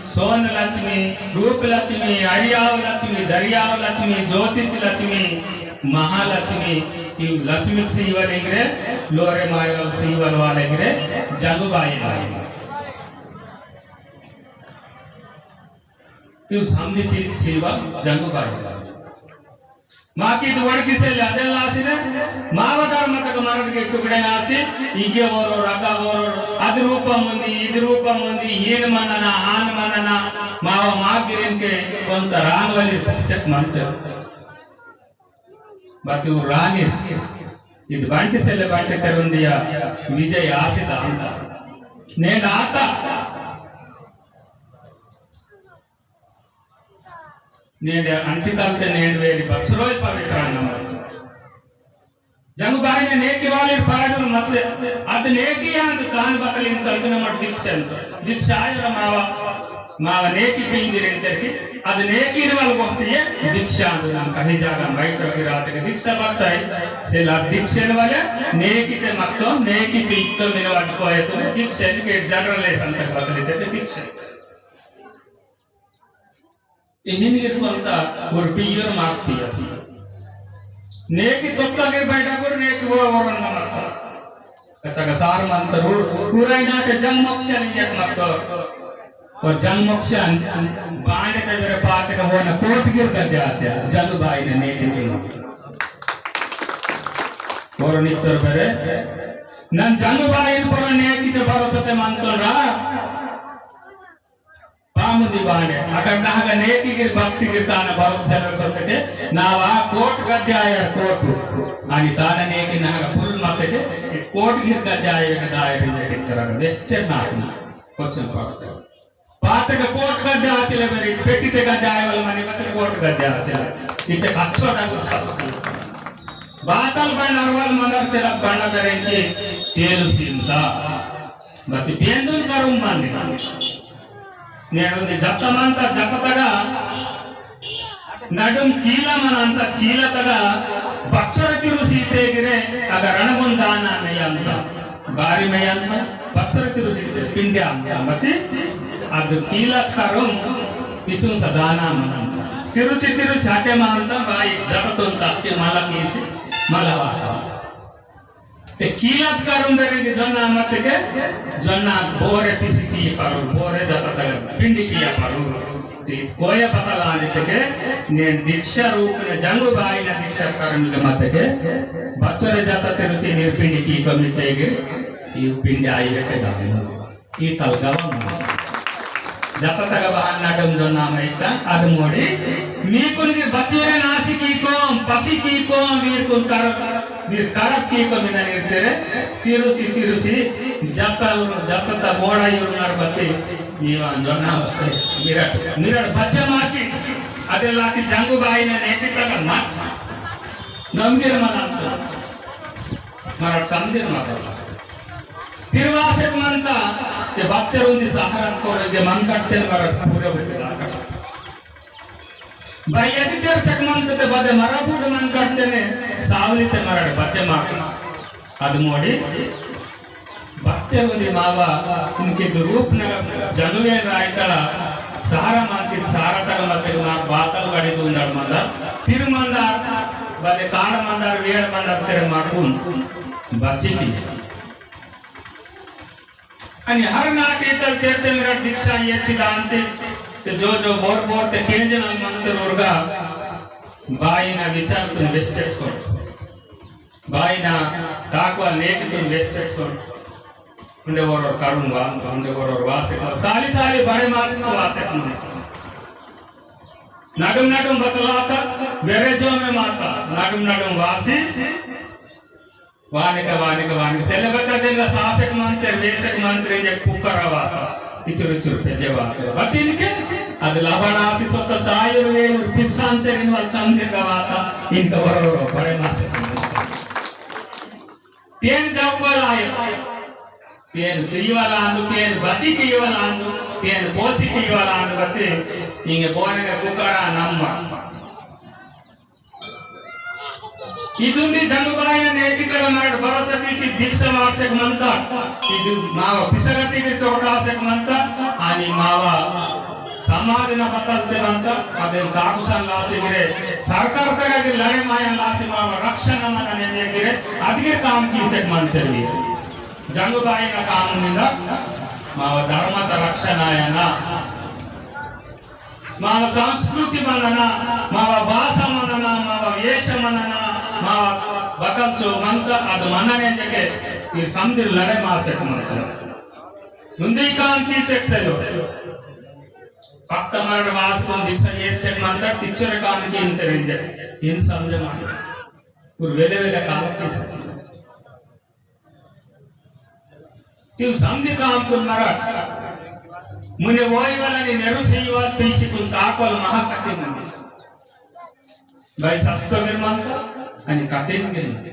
सोन लक्ष्मी, रूप लक्ष्मी, अरियाव लक्ष्मी, दरियाव लक्ष्मी, ज्योतिष लक्ष्मी, महालक्ष्मी, ई लक्ष्मी सीवल इंग्रे, लोरे मायवल सीवल वाले इंग्रे, जंगुबाई वाले। इव समझी चीज सीवा जंगुबाई। माकी दुवड़ किसे लादे लासिने, मावा धर्म तक मरद के टुकड़े लासी, इगे वोरो, रगा वोरो, अद रूपम उंदी, इद रूपम उंदी, हीन मनना, हान मनना, मावा मागिरिन के कोंत रान वाली शिक्षक मनते। बतु रानी, इद बंटी सेले बंटी तेरुंदिया, विजय आसिता। नेंड आता। नेंड अंटी तलते नेंड वेरी बक्सरोय पवित्रांगम। जंगुबाई ने नेकी वाली पाडुर मत, अद नेकी आंद तान बकलिन तलते नमट दीक्षन। दीक्षा आयो मावा, मावा नेकी पिंगिरेन तेरकी, अद नेकी वाल गोष्टी ये दीक्षा आंद नाम कहीं जागा माइट रखी रात के दीक्षा बत्ता है। सेला दीक्षन वाले नेकी ते मत्तो, नेकी ते इत्तो मिनवाट को है तो दीक्षन के जनरल लेसन तक बकली ते दीक्षा। इहिन गिर कोंता उर्पियर माक पियासी। नेकी तोत्ता गिर बैठा कर नेकी वो वरन नमत्ता। कच्चा का सार मंतर उर, उराई ना के जंग मोक्ष नहीं एक मत्तो। और जंग मोक्षन बांडे ते मेरे पाते का वो ना कोट गिर कर दिया चे, जंगुबाई ने नेकी तुम। और नित्तर बेरे, नन जंगुबाई पर नेकी ते भरोसा ते मंतर रा। पामुदी बाणे, अगर नाहगा नेकी गिर भक्ति गिर तान भरोसा रख सकते, नावा कोट गद्यायर कोट, आनी तान नेकी नाहगा फुल मत के, कोट गिर गद्यायर गद्यायर इंजे कित्तरग, वेच्चे नाक ना, कोचन पाते। पाते के कोट गद्या आचले मेरी, पेटी ते गद्याय वाला मने मत कोट गद्या आचले, इते अच्छो ना गुस्सा। बातल बन अरवाल मनर तेरा बना दरेंगे, तेल सीनता। बाकी बेंदुन करुम माने। नेडुंदी जत्ता मंता जत्ता तगा नडुम कीला मनांता कीला तगा बच्चर तिरुसी तेगिरे अगा रणमुन दाना मेयंता। बारी मेयंता बच्चर तिरुसी ते पिंड्या अंता मती अद कीला करुम पिचुन सदाना मनांता। तिरुसी तिरुसी हटे मांता बाई जत्ता तुंता चे मला कीसी मला वाता। ते कीलात करुम बेरे के जोन्ना मत के, जोन्ना बोरे पिसी की परुर, बोरे जत्ता तगा पिंडी किया परुर। ते कोया पता लाने ते के, ने दीक्षा रूप ने जंगुबाई ना दीक्षा करुम के मत के, बच्चोरे जत्ता तिरुसी निर्पिंडी की कमी ते के, ये पिंडी आई के दानो। ई तलगावा मना। जत्ता तगा बहान नाटम जोन्ना मैता, अद मोड़ी, मी कुन गिर बच्चोरे नासी की कोम, पसी की कोम, वीर कुन कर, वीर करब की कोम इना निर्तेरे, तिरुसी, तिरुसी, जत्ता उरु, जत्ता ता बोड़ा युरु नरबती, नीवा जोन्ना बस्ते, मिरट, मिरट बच्चे माकी, अदे लाकी जंगुबाई ने नेती तगा मत, गंभीर मनांतो, मरट संदीर मत। पिरवासेक मंता, ते बत्तेरुंदी सहारा कोरे, जे मन कट्टेन मरट पूरे बेटे दाका। भाई यदि तेरसेक मंता, ते बदे मरा बूड मन कट्टेने, सावली ते मरट बच्चे माक। अद मोड़ी, बत्तेरुंदी मावा, इनके दुरूप नगर जनुवे रायतड़ा, सहारा मंती, सहारा तक मत्ते माक बातल गड़ी दूंदड़ मंदा, पिर मंदा, बदे काड़ मंदा, वेड़ मंदा, तेरे माकुन, बच्ची की। अनि हर नाटी तल चर्चा मेरा दीक्षा ये चिदांते, ते जो जो बोर बोर ते केंजन मंत्र उर्गा, बाई ना विचार तुन वेचक सोच। बाई ना ताकवा नेक तुन वेचक सोच। उंडे वरोर करुण वाम, उंडे वरोर वासे को, साली साली बड़े मास को वासे को। नाडुम नाडुम बतलाता, वेरे जो में माता, नाडुम नाडुम वासी, वानिका, वानिका, वानिका। सेले बता देंगा सासक मंत्र, वेसक मंत्र, जे कुकर वाता, इचुर इचुर पे जे वाता। बत इनके, अद लबड़ा सी सोता सायुर वेयुर पिस्सांते रिन वाल संदिर का वाता, इनका वरोर बड़े मासे। पेन जाऊ वाला आयो। पेन सीवाला आंदु, पेन बची कीवाला आंदु, पेन पोसी कीवाला आंदु बत्ते, इंगे बोने का कुकरा नम्मा। इदुंदी जंगुबाई ने नेकी तगा मरट भरोसा कीसी दीक्षा वासेक मंता। इदु मावा पिसगति के चोटा सेक मंता। आनी मावा समाज न बदलते मंता। अदेन काकुसन लासी गिरे सरकार तगा गिर लड़े माया लासी मावा रक्षण मन ने गिरे अदगिर काम कीसेक मंते गिरे। जंगुबाई ना काम निंदा मावा धर्मता रक्षण आयना। मावा संस्कृति मनना, मावा भाषा मनना, मावा वेश मनना, मावा बदलचो मंता अद मनने जके ये समदिर लड़े मासेक मंता। उंदी काम कीसेक सेलो। फक्त मरड वास को दीक्षा येचेक मंता टीचर काम की इंतरेंजे। इन समझ मान। उर वेले वेले काम कीसेक। तिउ समदी काम कुन मरट। मुने वोई वाला नी नेरु सीवाल पीसी कुन ताकोल महा कठिन नंदी। भाई सस्तो गिर मंता, अनि कठिन गिर मंता।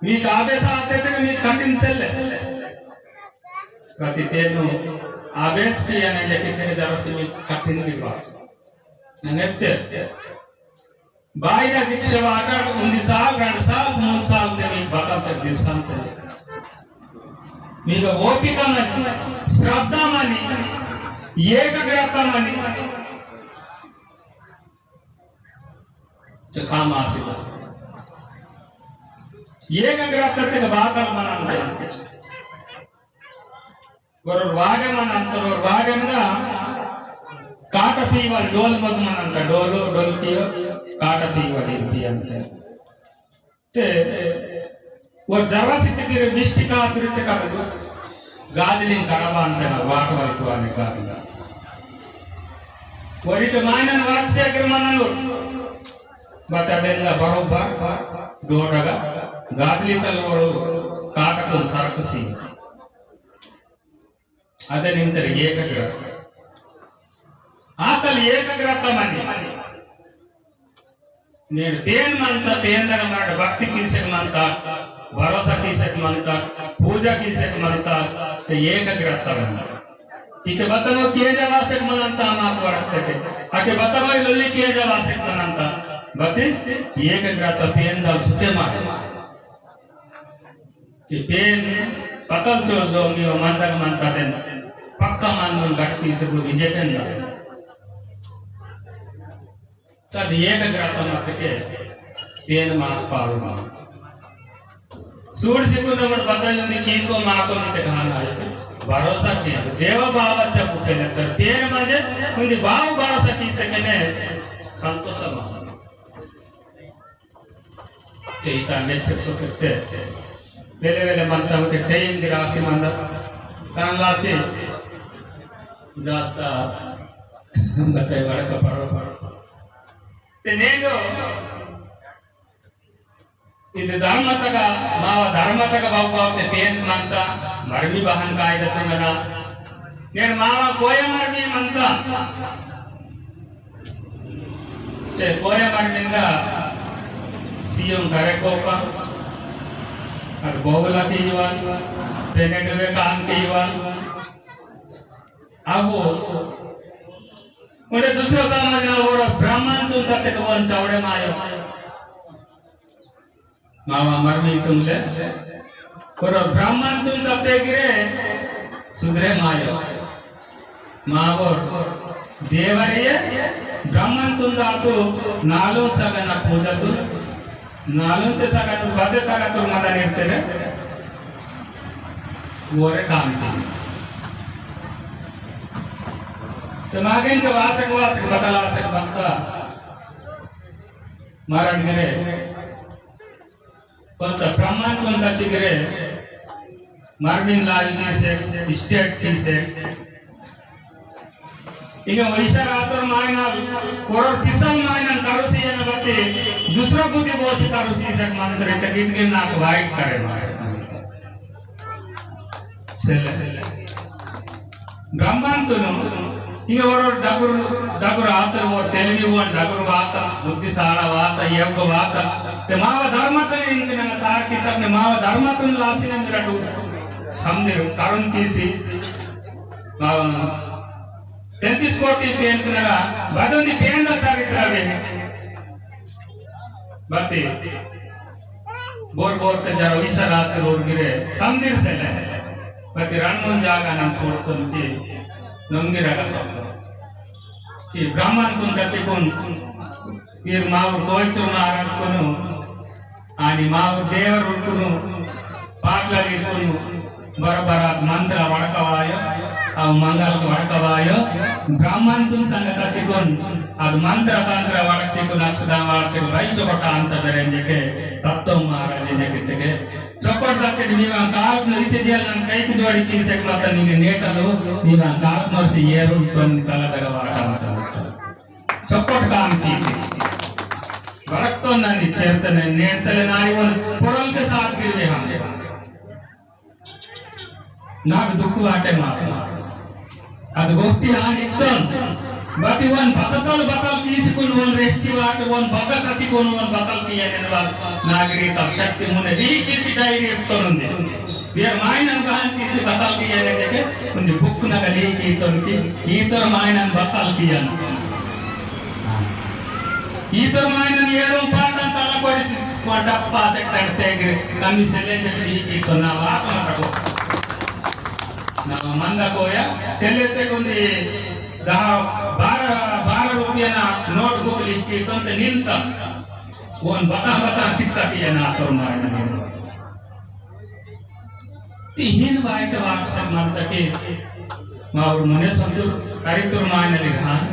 मी काबे सा आते ते मी कठिन सेले। प्रति तेनु आबेस किया ने जकिते जरा सी मी कठिन गिर बात। नंगेते। बाईना दीक्षा वाटा उन्दी साल, रंड साल, मूंद साल ते मी बदल तक दिसंते। मीगा ओपिका मनी, श्रद्धा मनी, एकाग्रता मनी। तो काम आसी। एकाग्रता ते बादल मना। वरोर वाडे मनंतर, वरोर वाडे मनगा काटा पीवाल डोल मग मनंतर, डोलो, डोल पियो, काटा पीवाल इन पियंते। ते, वो जरा सी तिगिर मिष्टी का तुरित का तगो, गादलिंग करबा अंते ना, वाट वाली कुआने गादलिंग। वरी तो मायनन वरक से अगर मनलो, बता देंगा बरोबर, डोडगा, गादली तल वरो, काटा तुम सरक सी। अदनिंतर एकाग्रता। आतल एकाग्रता मनी। नेड पेन मंता, पेन दगा मरड भक्ति कीसेक मंता, भरोसा कीसेक मंता, पूजा कीसेक मंता, ते एकाग्रता मनी। इके बतमो केंजा वासेक मनंता माक वड़कते के। अके बतमो लोली केंजा वासेक मनंता। बती एकाग्रता पेन दल सुते मार। कि पेन पतल चो जो मी वो मंदक मंता देन पक्का मानून गटकी से को विजेतन ना। सद एकाग्रता मत के पेन मार पावे मार। सूड से को नमर पता यो नी की को मार को नी ते कहा ना आए। भरोसा किया। देवा बाबा चप उठे ने तर पेन मजे उन्दी बाव भरोसा की ते कने संतोष मार। तेईता मेचक सोकते। वेले वेले मंता होते टेम गिरासी मंदा। तान लासी जास्ता बताए वाले का परो परो। ते नेंदो इद धर्मतगा, मावा धर्मतगा बाबू बाबू ते पेन मंता, मरमी बहन कायदा तुंगना। नेन मावा कोया मरमी मंता। ते कोया मरमिंगा सियों करे कोपा, अद बोबला तीवान, पेनेडवे काम तीवान। अब वो, उन्हें दूसरा समाज ना वो ब्राह्मण तुम तक वन चावड़े मायो। मावा मरमी तुमले, पर ब्राह्मण तुम तब देख रे, सुधरे मायो। मावोर देवरिये, ब्राह्मण तुम दातु, नालू सगन पूजा तुम, नालू ते सगन, बदे सगन तुम मदन इर्तेरे। वोरे काम की। तो मागेन के वासक वासक बतलासक बत्ता मारा निगरे कोंता ब्रह्मांड कोंता चिगरे मार्निंग लाज कीसे, स्टेट कीसे। इंगे वैसा रातर मायनल कोड़र पिसल मायनल करुसी एन बत्ती दूसरा बुद्धि बोसी करुसी सेक मंत्री तक इतने नाक वाइट करे मासे। सेले। ब्रह्मांतुनु, इंगे वरो डगुर, डगुर आतर वो तेलवी वन डगुर वाता, बुद्धि सारा वाता, योग वाता, ते मावा धर्मतने इंगे नंग सार किताब ने मावा धर्मतुन लासिने मिरटू, समझे, करुण कीसी, मावा, तैंतीस कोटि पेन कुनगा, बदोनी पेन दा चरित्र वे। बत्ती, बोर बोर ते जरो इसा रात रोर गिरे, समदिर सेले। बत्ती रणमुन जागा नम सोचतन की, नमगिरा का सोचतन। की ब्राह्मण कुन तचिकुन, वीर मावर कोयतुर महाराज कुनु, आनी मावर देवर उरकुनु, पाटलाल इरकुनु, बराबर आद मंत्र वड़कवायो, अव मंगल वड़कवायो, ब्राह्मण तुम संगत चिकुन, आद मंत्र तंत्र वड़क सिकुन अक्षदा वार्ते बाई चोकोटा अंत दरेंजेके, तत्व महाराज इंजेके तेके, चोकोट दत्ते नीवा काप न रिचे जेल नन कैक जोड़ी की सेक मत नीने नेटलो, नीवा काप मर्सी येरुन तुम तला दगा वाटा मत मत। चोकोट काम की। वड़क तो ननी चेरतने नेट सेले नारी वन पोरल के साथ गिरवे हम। नाक दुख वाटे माता। अद गोष्टी हान इत्तन। बती वन बतल बतल कीसी कुन वन रेहची वाट वन बगत अची कुन वन बतल किया नेनवाल नागरी तब शक्ति मुने री कीसी डायरी इत्तन उन्दे। बियर मायनन गहन कीसी बतल किया ने देखे उन्दे बुक नगली की इत्तन की ईतर मायनन बतल किया ना। हाँ। ईतर मायनन येडो पाटन तला कोरिस कोडप्पा से करते गिरे कमी सेले जल्दी की तो ना वात ना करो। ना मंदा कोया सेले ते कुंदी दहा बारह बारह रुपया ना नोटबुक लिखी तो ते निंता। वोन बता बता शिक्षा किया ना तो मायनन। तिहिन वाइट वाक्सक मंतके माउर मुने संतुर करितुर मायनलिर हान,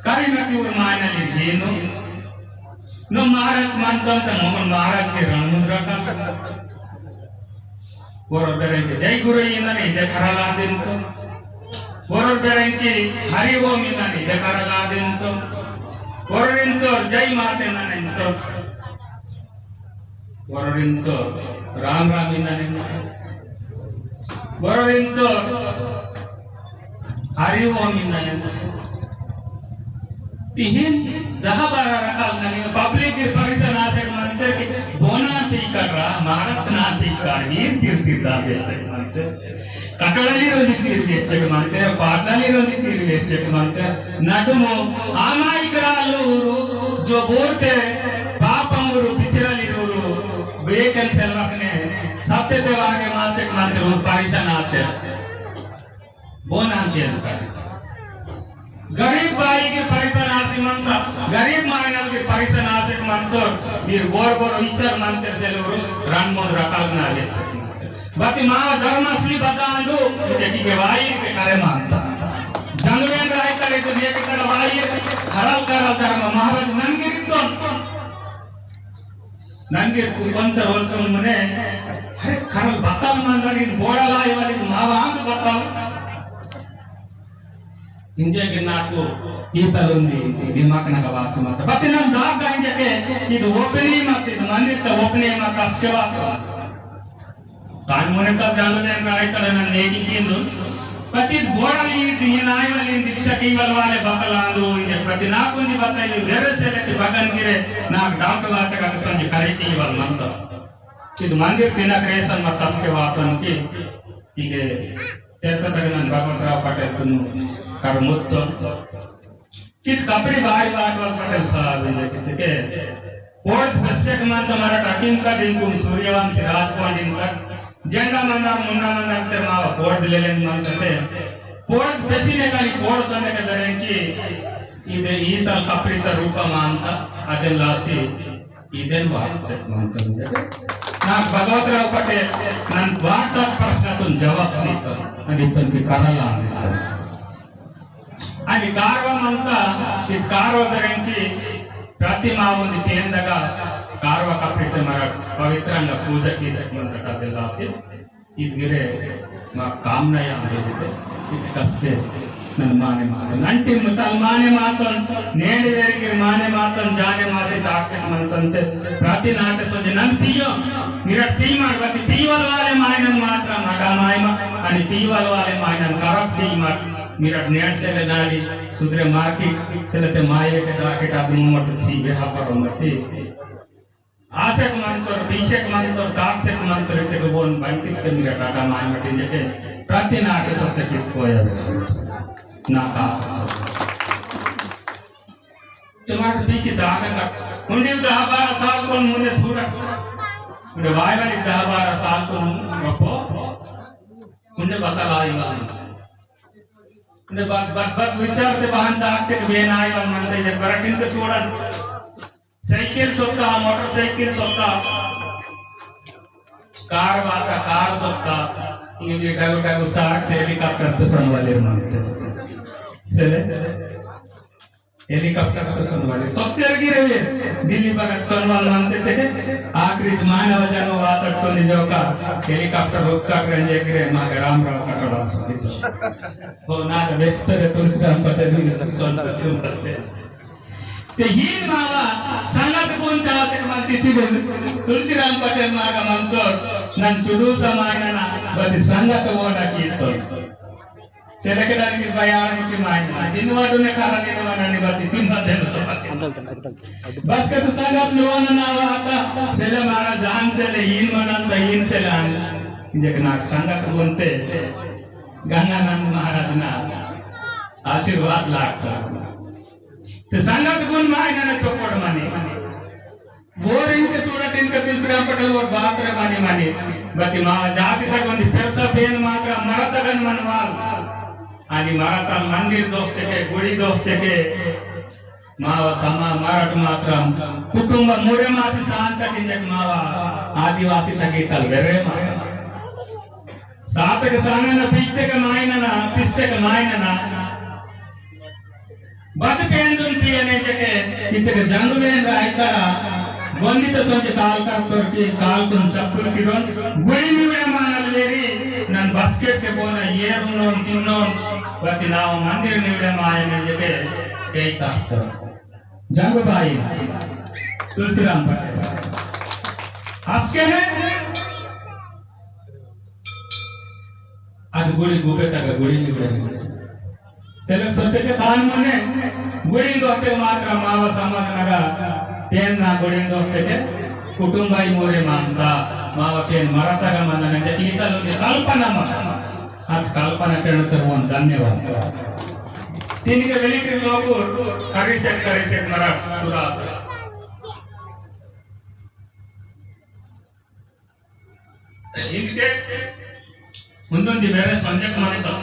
करिनतिउर मायनलिर हेनु। नो महाराज मंतन त मोहन महाराज के रणमुद्रा का। वरोर बेरेंके जय गुरु इंदन इदे खरा लादिन तो। वरोर बेरेंके हरि ओम इंदन इदे खरा लादिन तो। वरोर इंतोर जय माते नन इंतो। वरोरिंतो राम राम इंदाने। वरोरिंतो हरि ओम इंदाने। तिहिन दहा बारा रकाल ननी पब्लिक की परेशान आसे मंते कि बोना ती कर रहा, महाराज ना ती कर, वीर तीर तीर दा बेचे मंते। कटड़ाली रोंदी तीर वेच्चेक मंते, पाटलाली रोंदी तीर वेच्चेक मंते, नडुमो आमाइकरालु उरु, जो बोलते पापम उरु, पिचराली उरु, बेकन सेलवकने, सत्य ते वागे मासेक मंते उरु परेशान आते। बोना केस काटी। गरीब बाई के परेशान आसी मंता, गरीब मायनल के परेशान आसी मंतो, वीर बोर बोर ईश्वर मंत्र से लोरो रणमोद रकाल ना ले। बाकी माँ धर्म असली बतांदु, तो के की के वाई के करे मानता। जंगलेन राय करे तो ये के करे वाई, हरल करल धर्म महाराज नंगिरितोन। नंगे कुपंत रोजन मुने, अरे, खरल बतल मंदर इन बोड़ा लाई वाली तो मावा आंद बतल। इंजे के नाको ईतल उंदी, दिमाग नगा वासु मत। बतिनम दाग इंजे के, इद ओपनी मत, इद मंदिर त ओपनी मत, अस्के बात। तान मुने तब जानो ने राय तड़न नेकी किंदु। पतित बोड़ाली दिहिन आयवलिन दीक्षा कीवल वाले बतलांदु, ये पति नाकुंदी बताई, वेरे से लेके बगन गिरे, नाक डाउट वाते का संजी खरीदी वाल मंतो। इद मंदिर दिना क्रेसन मत तस्के वातन की, इके चर्चा तगनन भगवंतराव पटेल तुनु करमुत्तो। कित कपड़ी बारी बार बार पटेल साहब ने कित के पोर्ट बस्से के मान तुम्हारा टाकिंग का दिन कुम सूर्यवंशी राजकोंड दिन तक झंडा मंदार मुंडा मंदार ते मावा पोर्ट ले लेन मान ते पोर्ट बेसी ने कानी पोर्ट सोने के दरें की इदे ईतल कपड़ी तर रूपा मानता अदे लासी इदेन वाट से मंत्र जगत। नाक भगवतराव पटेल नन वार्ता प्रश्न तुन जवाब सीता। अनि तुन की करला अनि तुन। अनि कारवा मंता, इत कारवा दरेंकी प्रतिमा उंदी पेंदगा कारवा कपड़िते मरट पवित्रंगा पूजा कीसक मंता का दिलासी। इदगिरे मा कामना या अंदे जिते, इत कस्के नन माने मातन। अंतिम तल माने मातन, नेंड वेरिगे माने मातन, जाने मासे ताक्षक मंतन ते, प्रति नाटे सोजे नन पियो, मिरट पी मार बती पीवल वाले मायनन मात्रा मटा मायमा, अनि पीवल वाले मायनन करप पी मार, मिरट नेंड सेले नाली, सुधरे मार्केट, सेले ते माये के दाके टादु मोमट सी बेहा पर मती। आसेक मंतोर, बीसेक मंतोर, ताकसेक मंतोर, इत्तेके बोन बंटित के मिरट आटा माय मटी जके, प्रति नाटे सोते कित कोया बेरा। ना का तो सब। तुम्हारे बीसी दागा का, उन्हें दहा बारह साल कोन मुने सूड़ा। उन्हें वाई वाली दहा बारह साल कोन गप्पो, उन्हें बतल आई वाली। उन्हें बत, बत, बत विचार ते बहन दाग ते बेन आई वाली मनते जब बरटिन के सूड़ा। साइकिल सोता, मोटरसाइकिल सोता, कार वाता, कार सोता, ये भी डगु डगु सार ते हेलीकॉप्टर तो सनवाले मानते। सेले? हेलीकॉप्टर तो सनवाले। सोते गिरे ये, दिल्ली पर सनवाल मानते थे। आखिरी मानव जन्म वाता तो निजो का हेलीकॉप्टर रोज काट रहे हैं गिरे, माँ के राम राम का टोला सोते। हो ना, व्यक्त रे तुलसीराम पटेल भी तो सनवाल करते। ते हीन मावा संगत गुण तासक मंती चिगुन तुलसीराम पटेल मागा मंतोर नन चुडू समायनना बदी संगत वोडा कीतोन। सेले के डाल की बयान मुटी मायना। दिन वाडू ने खाला दिन वाडा ने बदी दिन वाडे ने। बस के तो संगत लोन ना वाता सेले मारा जान सेले हीन मनन द हीन सेले आन। इंजेक ना संगत गुण ते गंगानंद महाराज ना आशीर्वाद लागता। ते संगत गुण माय नने चोपड़ माने। वोर इनके सूरत इनके तुलसीराम पटेल वोर बात रे माने माने। बती मावा जाति तक उन्दी पेरसा पेन मात्रा मरतगन मनवाल। आनी मरता मंदिर दोस्ते के, गुड़ी दोस्ते के। मावा समा मरत मात्रा कुटुंब मुरे मासी शांत किंजक मावा आदिवासी तक इतल वेरे मावा। सातक सानन पीतेक मायनना, पिस्तेक मायनना। बद पेंदुन पियने जके इतक जंगुलेन रायतरा, गोंदित सोंज काल करतोर की काल तुन चप्पुल किरोन, गुड़ी मिवड़े मानल वेरी, नन बस्केट के बोना ये रुनोन तिन्नोन, बति नाव मंदिर मिवड़े मायने जके, कई ताकतोर। जंगुबाई, तुलसीराम पटेल। अस्के है? अद गुड़ी गुबे तक गुड़ी निबड़े। सेले सोते के तान मने, गुड़ी दोते मात्रा मावा समाज नगा, पेन ना गुड़ी दोते के, कुटुंबाई मोरे मानता, मावा पेन मरता का मानने, जब ये तल उनके कल्पना मत। अत कल्पना केंद्र वोन धन्यवाद। तीन के वेलिटिव लोगोर करिसेक करिसेक मरा सुरा। इनके उन्दुंदी बेरे संजय कुमार तो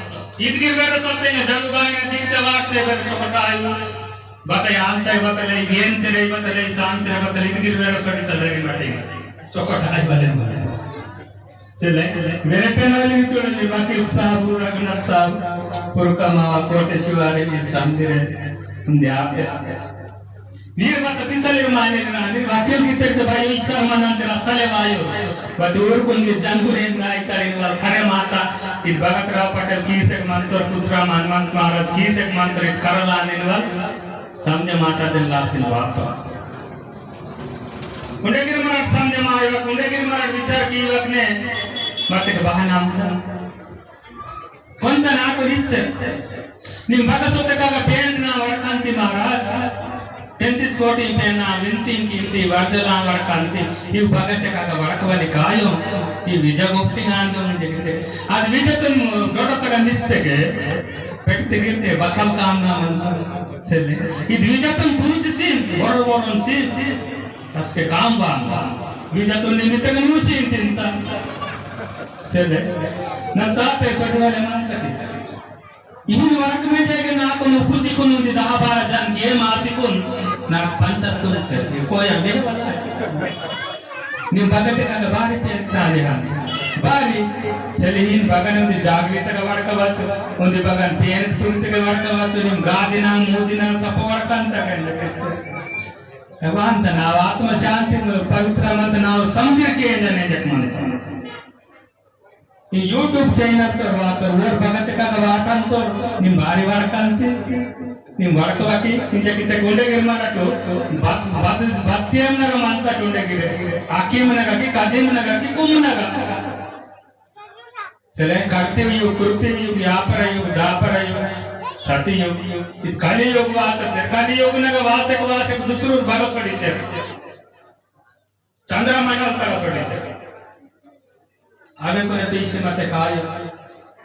इदगिर बेरे सत्य ने जंगुबाई ने दीक्षा वाटते बेरे चोकटा आयु। बता यान ते बता ले, येन ते रे बता ले, शांत रे बता ले, इदगिर बेरे सड़ी तलेरी माटी। चोकटा आयु वाले माटी। सेले, मेरे पेन वाली भी छोड़ दे, बाकी साहब, रघुनाथ साहब, पुरका मावा, कोटे शिवारे, ये शांति रे, हम दे आप दे। वीर मत पिसले माने ना, वीर वाक्य की तेरे तो भाई ईश्वर मनांते रसले वायो। बतूर कुंगे जंगुरे ना इतारे वाल खरे माता, इत भगत राव पटेल की से मंत्र, कुसरा हनुमंत महाराज की से मंत्र, इत करला ने वाल, समझे माता दिन लासिन वातो। कुंडगिर मराठ समझे मायो, कुंडगिर मराठ विचार की वकने, मत के बहाना हमका। कोंता नाकु रित्ते। निम बगसोते कागा पेन ना वड़कंती महाराज। तेंतीस कोटि पेन ना विनती कीर्ति वर्जला वड़कंती। इव बगते कागा वड़कवली कायो। इव विजा गोप्टी आंदो मुझे किते। आज विजा तुम डोडा तगा निस्ते के। पेट तिगिते बकल काम ना मंता। सेले। इद विजा तुम तुलसी सीन, वरोन वरोन सीन। अस्के काम बांदा। विजा तुन निमित्त गन मुसी इंतिंता। सेले। नन साते सडवाले मंतकी। इहिन वरक में जाके ना कुन उपुसी कुन उन्दी दहा बारह जन गे मासी कुन ना पंचतुन कसी कोया मेरे वाला। निम बगते का बारी पेन ताले हम। बारी, चले हिन बगन उन्दी जागृत का वड़का बच्चो, उन्दी बगन पेन तुरंत का वड़का बच्चो, निम गादिना, मूदिना, सप वड़का अंत का। एवान त नाव आत्म शांति, पवित्र मंत नाव समदिर के जने जक मंत। ई YouTube channel तोर वातोर, ओर बगत का वातन तोर, निम बारी वड़कंती, निम वड़कवाकी, इंजे किते गुंडे गिर मारटो, बत-, बत-, बत्तेम नग मंता गुंडे गिरे, आकिम नग की, कदिम नग की, कुम नग। चले करते युग, कृत्रिम युग, व्यापार युग, दापर युग, सती युग, ई कलि युग वात, कलि युग नग वासक, वासक दूसरू भरोसा डिते। चंद्रमंडल तक सोडिते। आगे कोने पीछे मते काय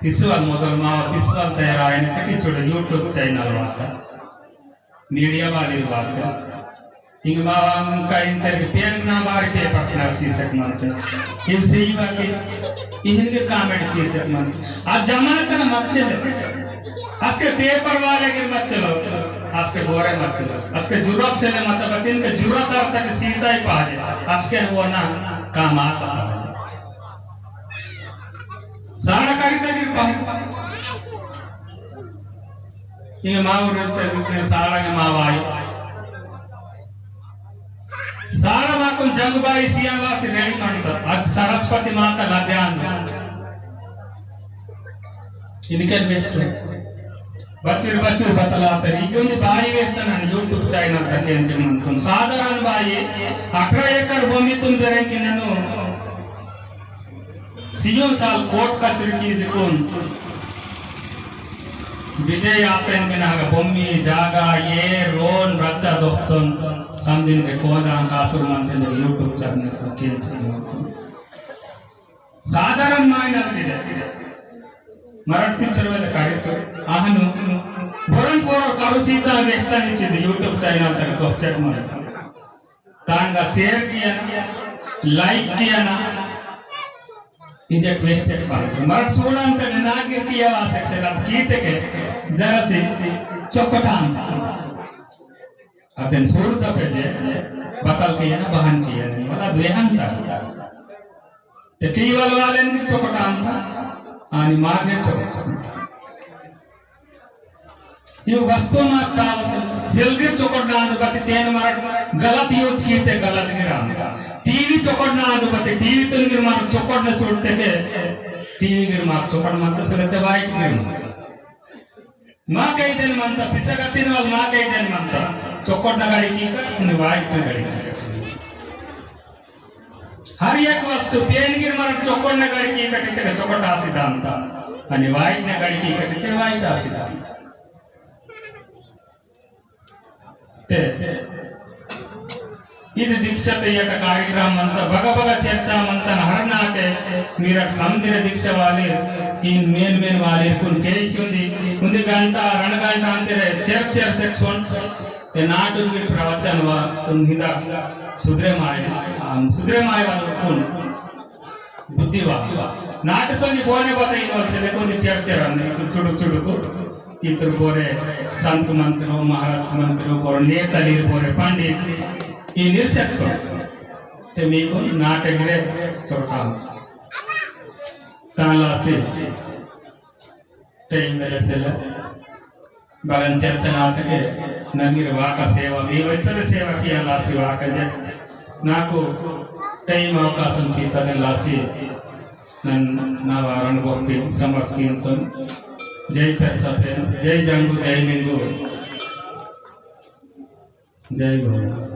पिसवाल मोदल मावा पिसवाल तैयार आयने तकी छोड़े YouTube channel वाता। Media वाली वाता। इंग मावा उनका इंटर पेन ना बारी पेपर ना सीसक मानते। इव सीवा की इहिंदे comment कीसक मानते। आ जमात ना मत चले। अस्के paper वाले के मत चलो, अस्के बोरे मत चलो, अस्के जुर्रत से ले मत बतिन के जुर्रत आर तक सीता ही पाजे, अस्के वो ना काम आता पाजे। सारा करी तक पाजे। ये माऊ रहते सारा के मावाई। सारा माकुन जंगुबाई सियावासी रेडी मंत। अद सरस्वती माता लद्यान। इनके बेटो। बचुर बचुर बतला तरी। इगुन बाई वेतन YouTube channel तक एंचे मंतुन। साधारण बाई अठारह एकड़ भूमि तुन बेरेंगे ननु। सियों साल कोर्ट कचेरी कीसकुन विजय आपेन के नागा बम्मी जागा ये रोन रच्चा दोस्तन समझिन के कोदा कासुर मंते ने YouTube channel तो केन चैनल तो। साधारण मायना दिले। मराठ पिक्चर वाले कार्यक्रम आहनु वरण कोरो करुसीता व्यक्ता निचित YouTube channel तक तो चेक मारता। तांगा share किया ना, like किया ना, इंजेक वेहचेक पांत। मरट सूड़ांत ने नागिर किया वासक से लत कीते के जरा से चोकटान। अदेन सूड़ तपे जे बतल किया ना, बहन किया ना, वाला द्वेहन ता। ते केवल वाले ने चोकटान ता, आनी मागे चोकटान ता। ये वस्तु माता सेलगिर चोकट ना आंदु बती तेन मरट गलत use कीते गलत गिर आंदा। टीवी चोकट ना आंदु बती टीवी तुन गिर मार चोकट न सुड़ते के टीवी गिर मार चोकट मारते सगते वाइट गिर मार। माँ कही देन मानता, पिसा का तीन वाल माँ कही देन मानता, चोकट ना गाड़ी की कट, उन्हें वाइट ना गाड़ी की कट। हर एक वस्तु पेन गिर मरट चोकोट ने गड़की कटिते के चोकोट आसी दांता। अनि वाइट ने गड़की कटिते वाइट आसी दांता। ते इद दीक्षा ते यक कार्यक्रम मंता, बगा बगा चर्चा मंता, हर नाटे मीरट समदिर दीक्षा वाले इन मेन मेन वाले कुन केसी उन्दी, उन्दी घंटा, रण घंटा अंतरे चेर चेर section ते नाटुन के प्रवचन वा तुम हिंदा सुधरे माय, आम, सुधरे माय वालो कुन बुद्धि वा। नाट सोनी बोने बता इन वाल से देखो नि चेर चेर अन्ने, इतु चुडुक चुडुक, इतु बोरे संत मंत्रो, महाराज मंत्रो, बोरे नेता लीर, बोरे पंडित, ई निर्शक सो। ते मी कुन नाट गिरे चोटा। ताला से। Time वेले सेले बगन चर्चा नातके नंगिर वाका सेवा, मी वैचल सेवा किया लासी वाका जे। नाकु time अवकाशम सीता ने लासी नन ना वारन गोपी समर्पिंतन। जय पेरसा पेन, जय जंगु, जय लिंगु। जय भगवान।